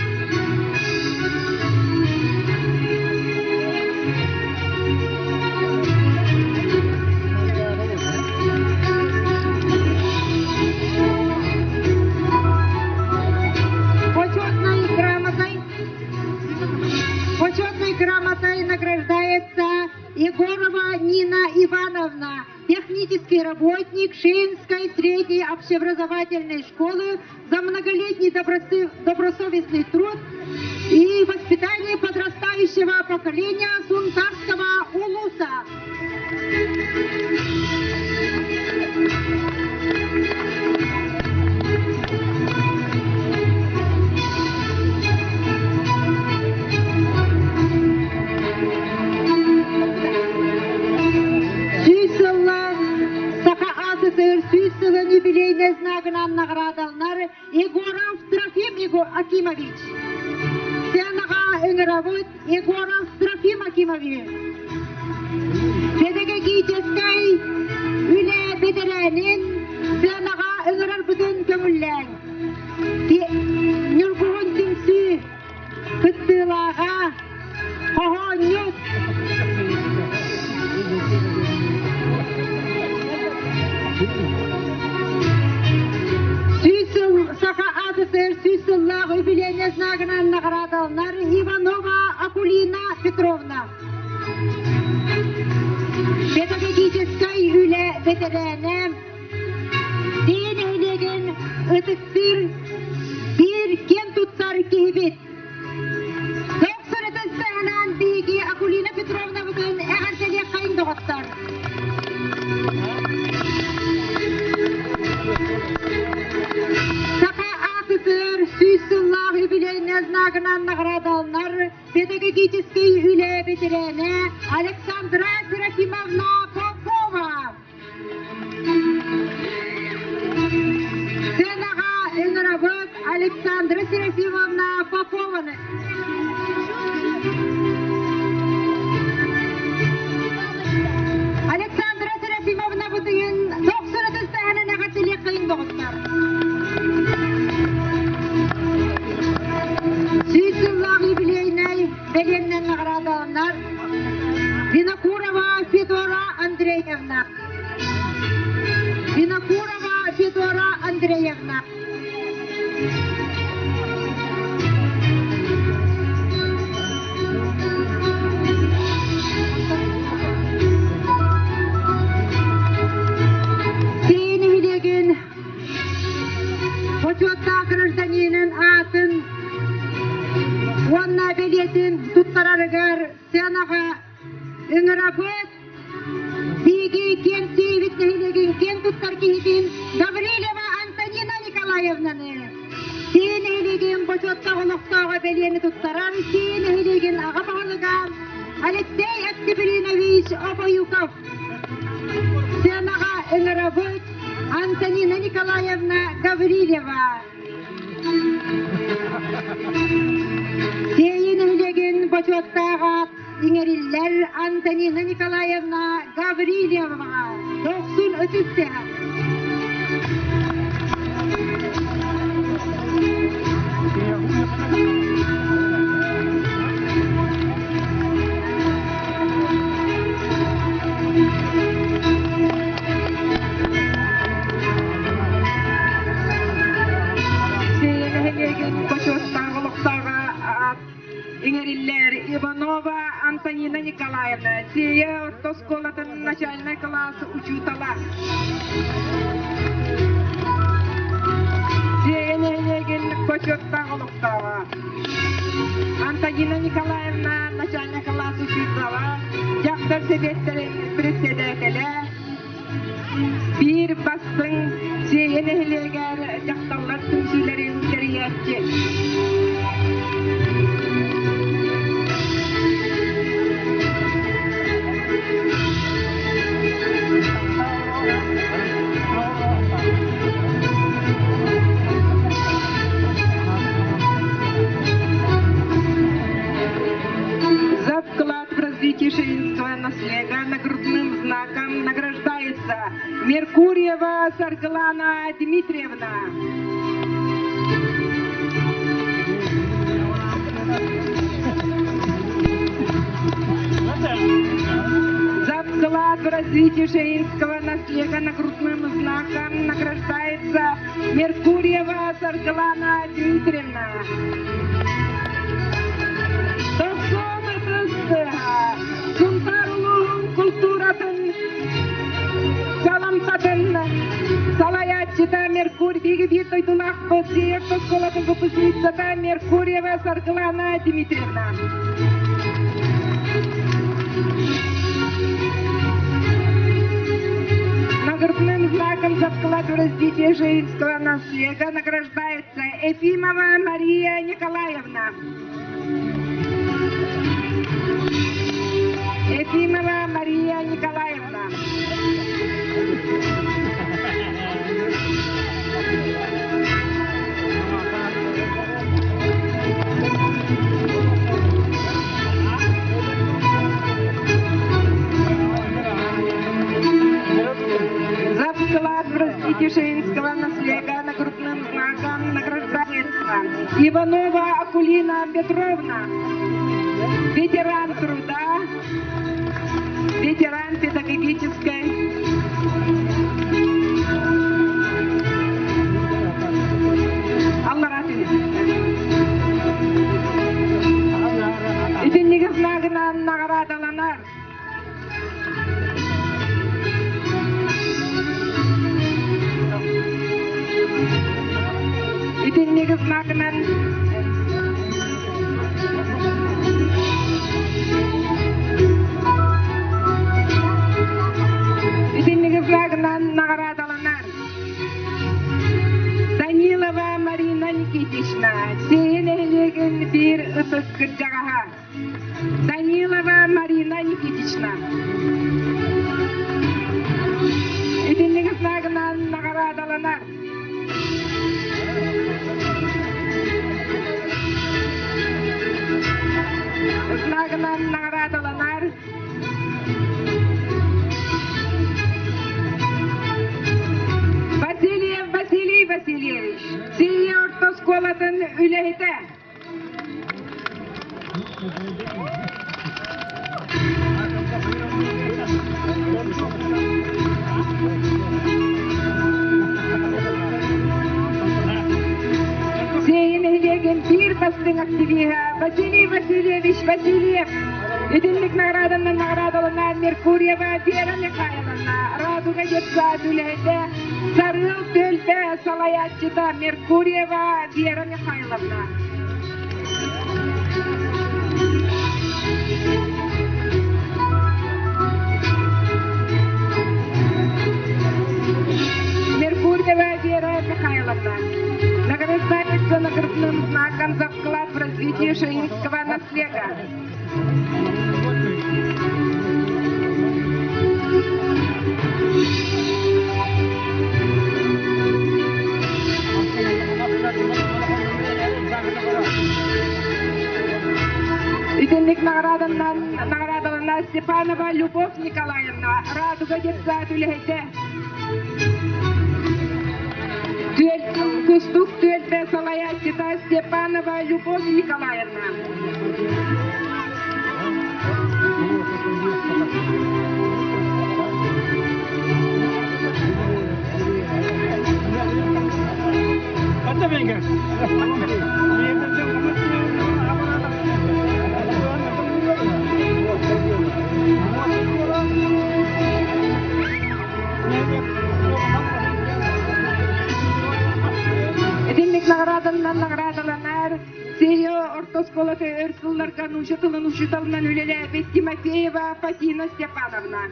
Speaker 16: Почетной грамотой Почетной грамотой награждается Егорова Нина Ивановна, технический работник Шиинской средней общеобразовательной школы за многолетний добросовестный труд и воспитание подрастающего поколения Сунтарского улуса. Сүүс сыллаах Саха АССР сүүс сылын юбилейнай знагынан наҕараадаланар Егоров Трофим Акимович. Сценаҕа ыҥырабыт Егоров Трофим Акимович. Педагогическай үлэ бэтэрээнин сценаҕа ыҥырарбытын көҥүллээҥ. Ньургуһун түмсүү кыттыылааҕа хоһоонньут Сүүс сыл Саха АССР сүүс сыллаах үбүлүөйнэй знагынан наҕараадаланар Иванова Акулина Петровна. Педагогическай үлэ бэтэрээнэ Тиэ нэһилиэгин ытыктыыр биир киэн туттар киһибит. Дохсун ытыстаһынан биһиги Акулина Петровнабытын эҕэрдэлиэххэйиҥ доҕоттор. Саха АССР сүүс сыллаах юбилейнай знагынан наҕараадаланар педагогическай үлэ бэтэрээнэ Александра Серафимовна Попова. Сценаҕа ыҥырабыт Александра Серафимовна Попованы. Александра Серафимовна бытыгын дохсун ытыстаһынан эҕэрдэлиэххэйиҥ доҕоттор. Сүүс сыллаах юбилейнай бэлиэннэн наҕараадаланар Винокурова Федора Андреевна. Винокурова Федора Андреевна. Сиин нэһилиэгин бочуоттаах гражданинын аатын уонна бэлиэтин туттарарыгар сценаҕа ыҥырабыт Биһиги киэн тиийбит нэһилиэгин киэн туттар киһитин Гаврильева Антонина Николаевнаны Сиин нэһилиэгин бочуоттаах олохтооҕо бэлиэни туттарар Сиин нэһилиэгин аҕа баһылыга Алексей Октябринович Обоюков. Сценаҕа ыҥырабыт Антонина Николаевна Гаврильева. Сиэйи нэһилиэгин бочуоттааҕа иҥэриллэр Антонина Николаевна Гаврильеваҕа дохсун ытыс тыаһа.
Speaker 7: иҥэриллэр Иванова Антонина Николаевна, Сиэйэ орто оскуолатын начальнай кылаас учуутала. Сиэйэ нэһилиэгин бочуоттаах олохтооҕо. Антонина Николаевна начальнай кылаас учуутала, дьахтар сэбиэттэрин председателэ, Биир бастыҥ Сиэйэ нэһилиэгэр дьахталлар түмсүүлэрин тэрийээччи. За вклад в развитие ширинского наследия нагрудным знаком награждается Меркурьева Саргалана Дмитриевна. За вклад в развитие шеинского наследия нагрудным знаком награждается Меркурьева Саргалана Дмитриевна. Сунтаар улууһун култууратын саламтатын салайааччыта Меркурий биһиги биир дойдулаахпыт Сиэйэ оскуолатын выпускницата Меркурьева Саргылана Дмитриевна. Наградным знаком за вклад в развитие женского наследия награждается Ефимова Мария Николаевна. Ефимова Мария Николаевна. За вклад в развитие женского наследия нагрудным знаком награждается Иванова Акулина Петровна, ветеран труда, ветеран педагогической Аллара Итинниги знагынан наҕараадаланар. Итинник знагынан Итинник знагынан наҕараадаланар. Данилова Марина Никитична, Сиэйэ нэһилиэгин биир ытык кырдьаҕаһа. Данилова Марина Никитична. Итинник знагынан наҕараадаланар. Знагынан наҕараадаланар. Васильев Василий Васильевич, Сиэйэ орто оскуолатын үлэһитэ. Сиэйэ нэһилиэгин биир бастыҥ активиһа Василий Васильевич Васильев итинник наҕарааданан наҕараадаланар Меркурьева Вера Михайловна Радуга детсад үлэһитэ Сарыал түөлбэ салайааччыта Меркурьева Вера Михайловна. Меркурьева Вера Михайловна. Награждается наградным знаком за вклад в развитие шаинского наследия. Итинник наҕарааданан наҕараадалана Степанова Любовь Николаевна Радуга детсад үлэһитэ. Кустук түөлбэ салайааччыта Степанова Любовь Николаевна. Итинник наҕарааданан наҕараадаланар Сея орто оскуолата өр сылларга нуучча тылын учууталынан үлэлээбит Тимофеева Фатина Степановна.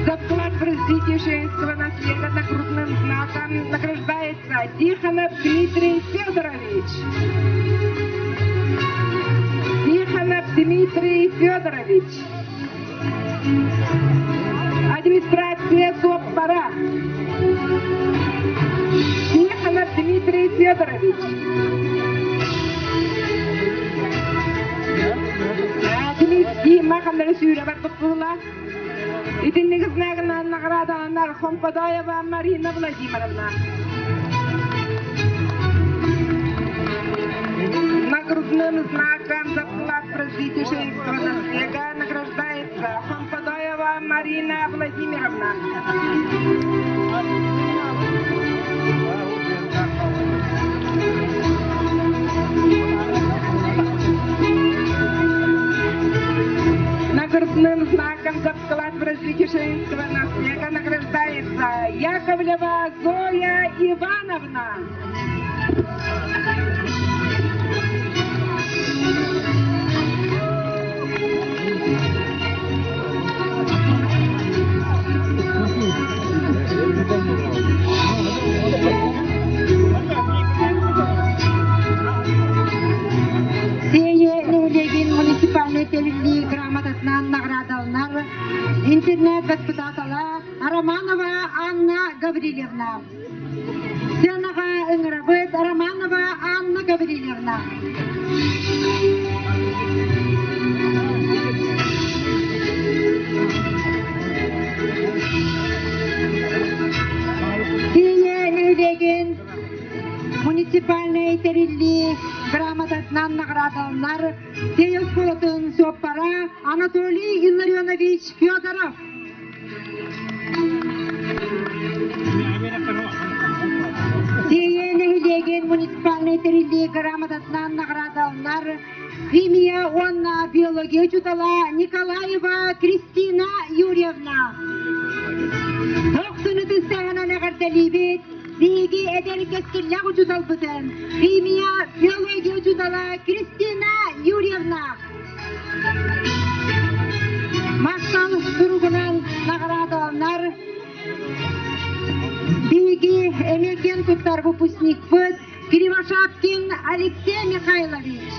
Speaker 7: За вклад в развитие женского наследия нагрудным знаком награждается Тихонов Дмитрий Федорович. Тихонов Дмитрий Федорович. Администрация Суоппара. Тихонов Дмитрий Федорович. Дима ханнары сүүрэ барбыт була. Итинник знагынан наградаланар Хомподоева Марина Владимировна. Нагрудным знаком за вклад в развитие женского наследия награждается Хомподоева Марина Владимировна. Нагрудным знаком за вклад в развитие женского наследия награждается Яковлева Зоя Ивановна.
Speaker 16: Сиэйэ нэһилиэгин муниципальнай тэриллии грамотатынан наҕараадаланар интернет воспитателя Романова Анна Гаврильевна. Сценаҕа ыҥырабыт Романова Анна Гаврильевна. Сиэйэ нэһилиэгин муниципальнай тэриллии грамотатынан наҕараадаланар Сиэйэ оскуолатын суоппара Анатолий Илларионович Федоров. Сиэйэ нэһилиэгин муниципальнай тэриллии грамотатынан наҕараадаланар химия уонна биология учуутала Николаева Кристина Юрьевна. Тохсуну тыстаҕынан эҕэрдэлиибит биһиги эдэр кэскиллээх учууталбытын химия, биология учуутала Кристина Юрьевна. Махтал суругунан наҕараадаланар биһиги эмиэ киэн туттар выпускникпыт Кривошапкин Алексей Михайлович.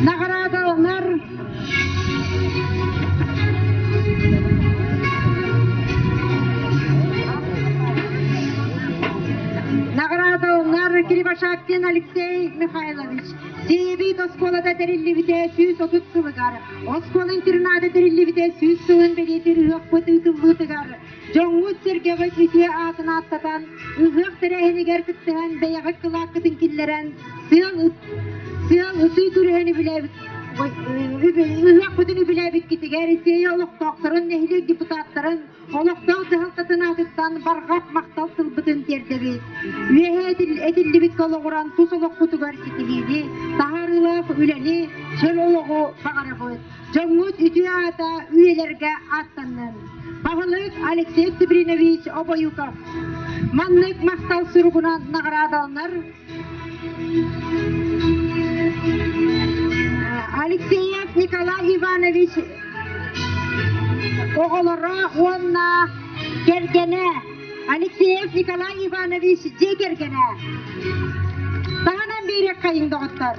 Speaker 16: Наҕараадаланар Наҕараадаланар Кривошапкин Алексей Михайлович. Сиэбит оскуолата тэриллибитэ 130 сылыгар, оскуола интерната тэриллибитэ 100 сылын бэлиэтиир ыһыахпыт ыытыллыытыгар дьоҥҥут-сэргэҕит үтүө аатын ааттатан, ыһыах тэрээһинигэр кыттыһан бэйэҕит кылааккытын киллэрэн, сыал сыал ытыы күрэһин үбүлээбит ыһыахпытын үбүлээбиккитигэр Сиэйэ олохтоохторун, нэһилиэк депутаттарын, олохтоох дьаһалтатын аатыттан барҕах махтал тылбытын тиэрдэбит. Үөһэ этиллибит олоҕуран тус олохпутугар ситиһиини, таһаарыылаах үлэни, чөл олоҕу баҕарабыт. Дьоҥҥут үтүө аата үйэлэргэ ааттаннын. Баһылык Алексей Сибринович Обоюков. Маннык махтал суругунан наҕараадаланар Алексеев Николай Иванович оҕолоро уонна кэргэнэ Алексеев Николай Иванович дьиэ кэргэнэ. Таһынан биэриэххэйиҥ доҕоттор.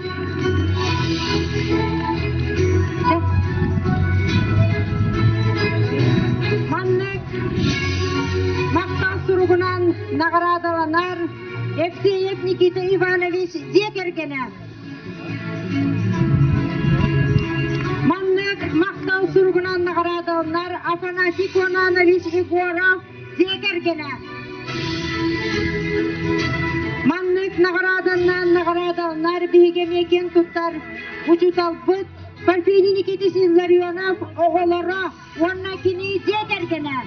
Speaker 16: Маннык махтал суругунан наҕараадаланар Евсеев Никита Иванович дьиэ кэргэнэ. Маннык махтал суругунан наҕараадаланар Афанасий Конанович Егоров дьиэ кэргэнэ. Маннык наҕарааданнан наҕараадаланар биһиги эмиэ киэн туттар учууталбыт Парфений Никитич Илларионов оҕолоро уонна кини дьиэ кэргэнэ.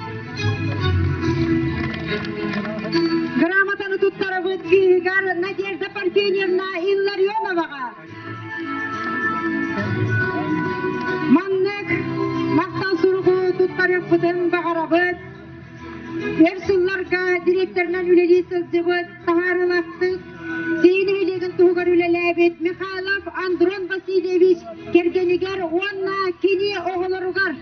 Speaker 16: Грамотаны туттарабыт кыыһыгар Надежда Парфеньевна Илларионоваҕа. Маннык махтал суругу туттарыахпытын баҕарабыт. Өр сылларга директорынан үлэлии сылдьыбыт, таһаарыылаахтык Сиин нэһилиэгин туһугар үлэлээбит Михайлов Андрон Васильевич кэргэнигэр уонна кини оҕолоругар.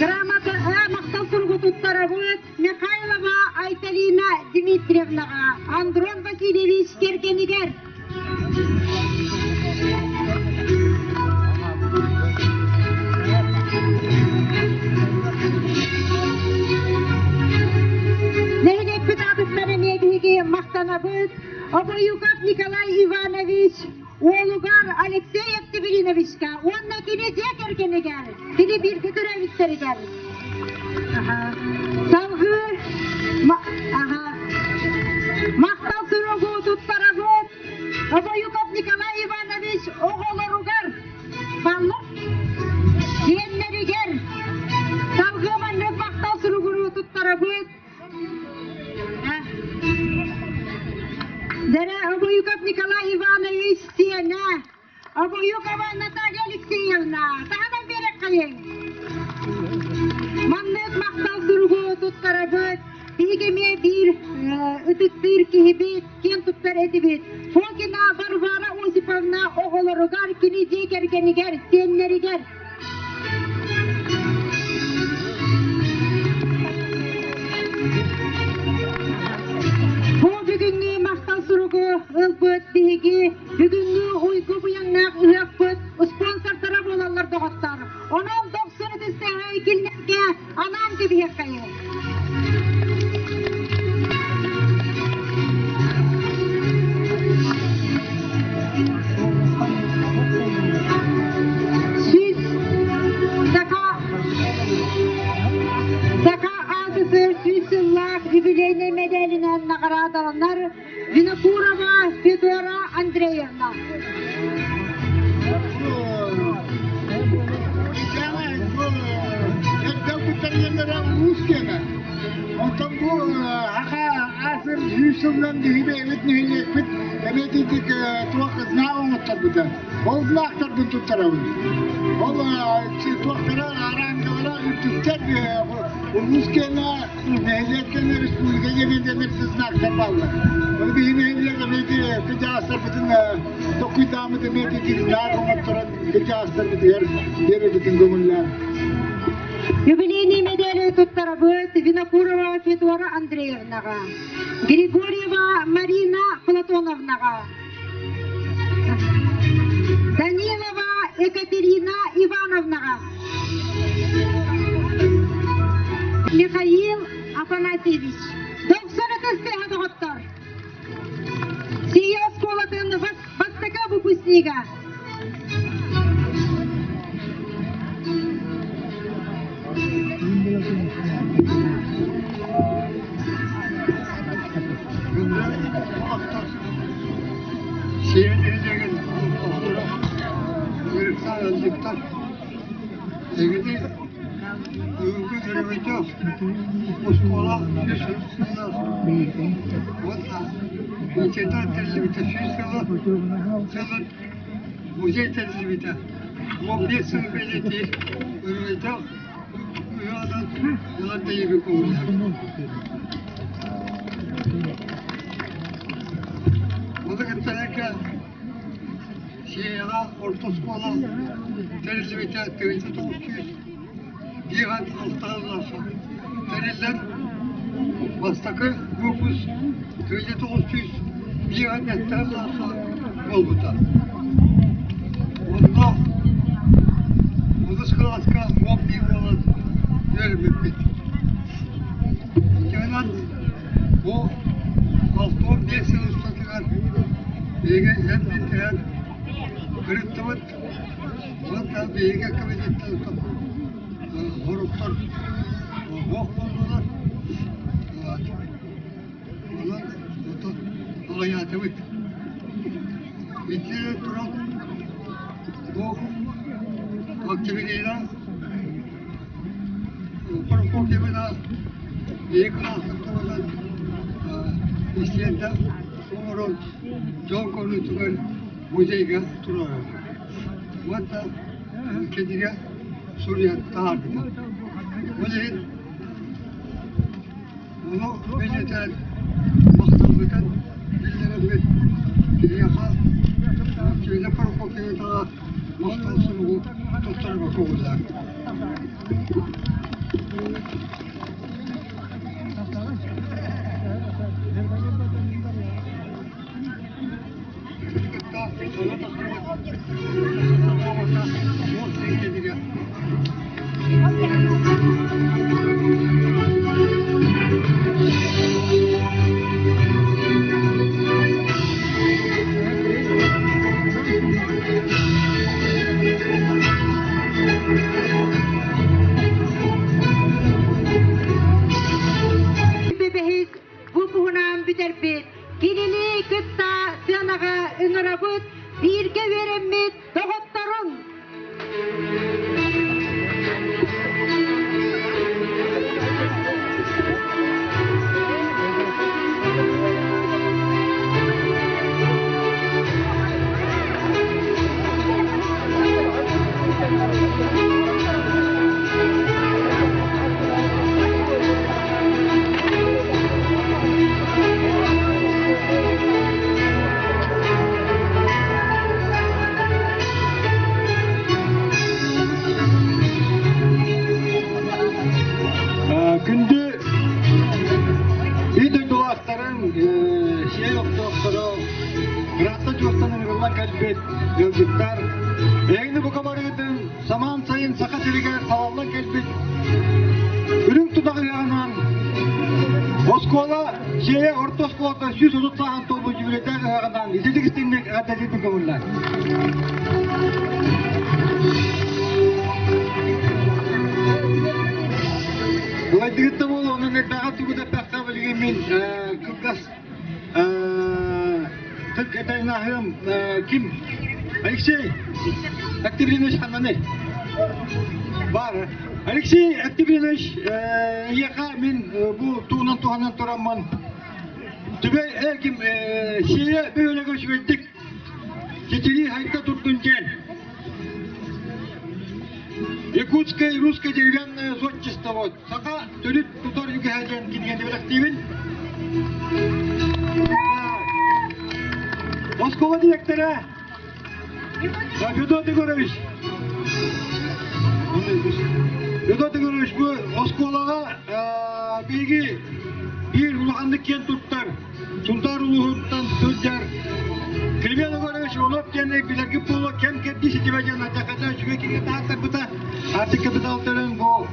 Speaker 16: Грамота махтал суругу туттарабыт Михайлова Айталина Дмитриевнаҕа, Андрон Васильевич кэргэнигэр. Нэһилиэкпит аатыттан эмиэ биһиги махтанабыт Обоюков Николай Иванович уолугар Алексей Октябриновичка уонна кини дьиэ кэргэнигэр, кини бииргэ төрөөбүттэригэр. Салгыы махтал суругу туттарабыт Обоюков Николай Иванович оҕолоругар, баллар сиэннэригэр. Салгыы маннык махтал суругу туттарабыт Дэрэ Обоюков Николай Иванович сиэнэ Обоюкова Наталья Алексеевна, таһынан биэрэххэйиҥ. Маннык махтал суругу туттарабыт. Биһиги эмиэ биир ытыктыыр киһибит, киэн туттар этибит. Фокина Варвара Осиповна оҕолоругар, кини дьиэ кэргэнигэр, сиэннэригэр. Бу бүгүҥҥү махтал суругу ылбыт биһиги Бүгүҥҥү уйгу быйаҥнаах ыһыахпыт спонсордара буолаллар доҕоттор. Онон дохсун ытыстаһай кинилэргэ анаан кэбиһиэххэйиҥ. Сүүс саха Саха АССР 100 сыллаах юбилейнай мэдээлинэн наҕараадаланар Винокурова Федора Андреевна.
Speaker 15: Онтон бу аха асыр сүүс сылынан биһи бэйэбит нэһилиэкпит эбэтитик туох знак оҥотторбута. Ол знактарбын туттарабын. Ол туохтара араангалара үрдүктэр улуус киэнэ Нэһилиэк кэннэ республика диэн знактар бааллар. Оны биһи нэһилиэк эмиэ кыдьаастарбытын токуйдааммыт эмиэ знак оҥотторон кыдьаастарбытыгар биэрэбитин көҥүллээн.
Speaker 16: Юбилейный медали туттарабыт Винокурова Федора Андреевнаҕа, Григорьева Марина Платоновнаҕа, Данилова Екатерина Ивановнаҕа, Михаил Афанасьевич, Дохсун ытыс доҕоттор! Сия оскуолатын бастакы выпускнига.
Speaker 15: Сиэн нэһилиэгин олохтоохторо Үөрүктаах ыалдьыттар эһигини бүгүҥҥү өрөгөйдөөх оскуола 100 сыллаах уонна музейдар тэриллибитэ 100 сыла сылын музей тэриллибитэ 15 сыл бэлиэтиир өрөгөйдөөх ыалын ылар көҥүллээх. Ону кытта Сиэйэҕэ орто оскуола тэриллибитэ 1901 сыллаахха тэриллэн бастакы выпуск 1901 сыллаахха буолбута. Онно онус кылааска 11 буолан үөрэммиппит. Итинэн бу 65 сыл устатыгар биһиги эн кырыттыбыт уонна биһиги кабинеттан хоруктар суох буоллулар. Онон аҕыйаатыбыт. Итиэннэ туран бу Октябрина Прокопьевна биһиги кылааспыт туһунан истиэндэ оҥорон дьон көрүүтүгэр музейга туруорар. Уонна кинигэ суруйан таһаарбыта. Ол иһин ону бэлиэтээн махталбытын биллэрэммит киниэхэ Киинэ Прокопьевнаҕа махтал суругу туттарарга көҥүллээх.
Speaker 16: Бэһис бу туһунан бүтэрбит Кинини кытта сыанаҕа ыҥырабыт, бииргэ үөрэммит доҕотторун!
Speaker 15: Күндү үй дойдулаахтарын, сиэй охтоохторо, ыраахта чугастан ыҥырыллан кэлбит ыалдьыттар, эһигини бука барыгытын самаан сайын Саха сиригэр салаллан кэлбит үрүҥ тутах ыһыаҕынан оскуола Сиэйэ орто оскуолата 130 сааһын туолбут юбилейдаах ыһыаҕынан ититик истиҥник эҕэрдэлиирбин көҥүллээн. Былайдыгытта буолуо, онон элбэҕи тугу да эппэххэ билигин мин кылгас Тык этайнаһым ким? Алексей Октябринович ханнаны? Бар. Алексей Октябринович, эйиэхэ мин бу туунан туһанан тураммын түбэй ким сиэйэ бөһүөлэгэ үчүгэйдик ситилии хайта турдун диэн Якутское и русское деревянное зодчество саха төрүт тутар үгэһэ диэн кинигэни бэлэхтиибин. Оскуола дириэктэрэ Федот Егорович. Федот Егорович бу оскуолаҕа биһиги биир улаханнык киэн туттар Сунтаар улууһуттан сылдьар Климент Егорович Иванов диэн билэргит буолуо кэм кэрдии ситимэ диэн ардахата үчүгэй кинигэ таһааттарбыта. Арктик капитал төлөөн бу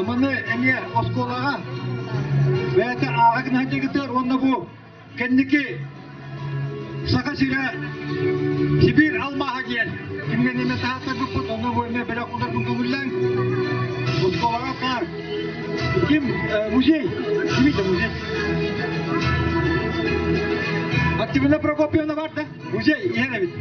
Speaker 15: маны эмиэ оскуолаҕа бэйэтэ ааҕа гына сылдьаргытыгар уонна бу кэнники Саха сирэ Сибиир алмааһа диэн кинигэни эмиэ таһааттарбыппыт, онно бу эмиэ бэлэх уунарбын көҥүллээҥ. Оскуолаҕа баар Ким музей? Кимий да музей? Октябрина Прокопьевна бар да? Музей иһэр эбит.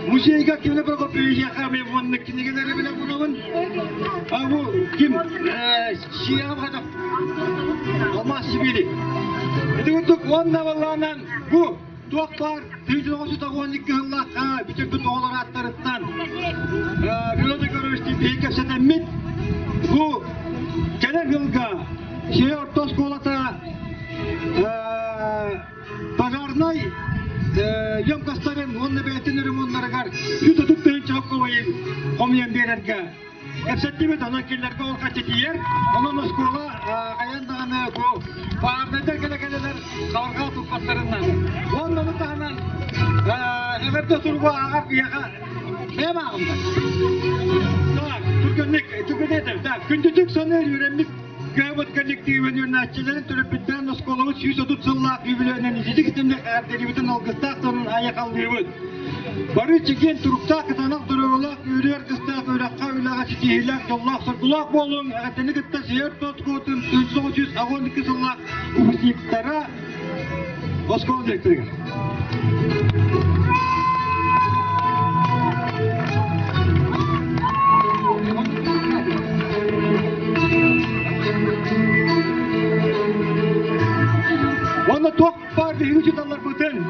Speaker 15: Музейга Октябрина Прокопьевна мен уонна кинигэлэри билэн булабын. А бу ким? Сиэҕэ бахатах. Алмаз Сибири. Ити курдук уонна баллаанан бу Туох баар 1992 сыллаахха бүтэрбит оҕолор ааттарыттан Федот Егорович биһиги кэпсэтэммит бу кэлэр сылга Сиэ орто оскуолата пожарнай емкостарын уонна бэйэтин ремоннарыгар 130 тыһыынча хомуйан биэрэргэ Кэпсэттибит, онон кинилэргэ ол хаччы тиийэр. Онон оскуола хайаан даҕаны бу баарнайдар кэлэ-кэлэлэр салҕаа туппаттарынан. Уонна ону таһынан эҕэрдэ суругу ааҕар киһиэхэ бэйэм ааҕыммын. Так, түргэнник, түргэнник Так, күндүтүк саныыр үөрэммит кыабыт коллективын үөрэнээччилэрин төрөппүттэрин оскуолабыт 130 сыллаах юбилейынан ититик итинник эҕэрдэлиибитин алгыстаах тылын айахаллыыбыт. Бары чэгиэн туруктаах, кытаанах доруобуйалаах, үөрүү аргыстаах, үөрэххэ, үлэҕэ ситиһиилээх, дьоллоох-соргулаах буолуҥ! Эҕэрдэни кытта Сиэр Тоткуотун 1982 сыллаах выпускниктара оскуола директорыгар. Уонна туох баар
Speaker 18: Биһиги учууталларбытын.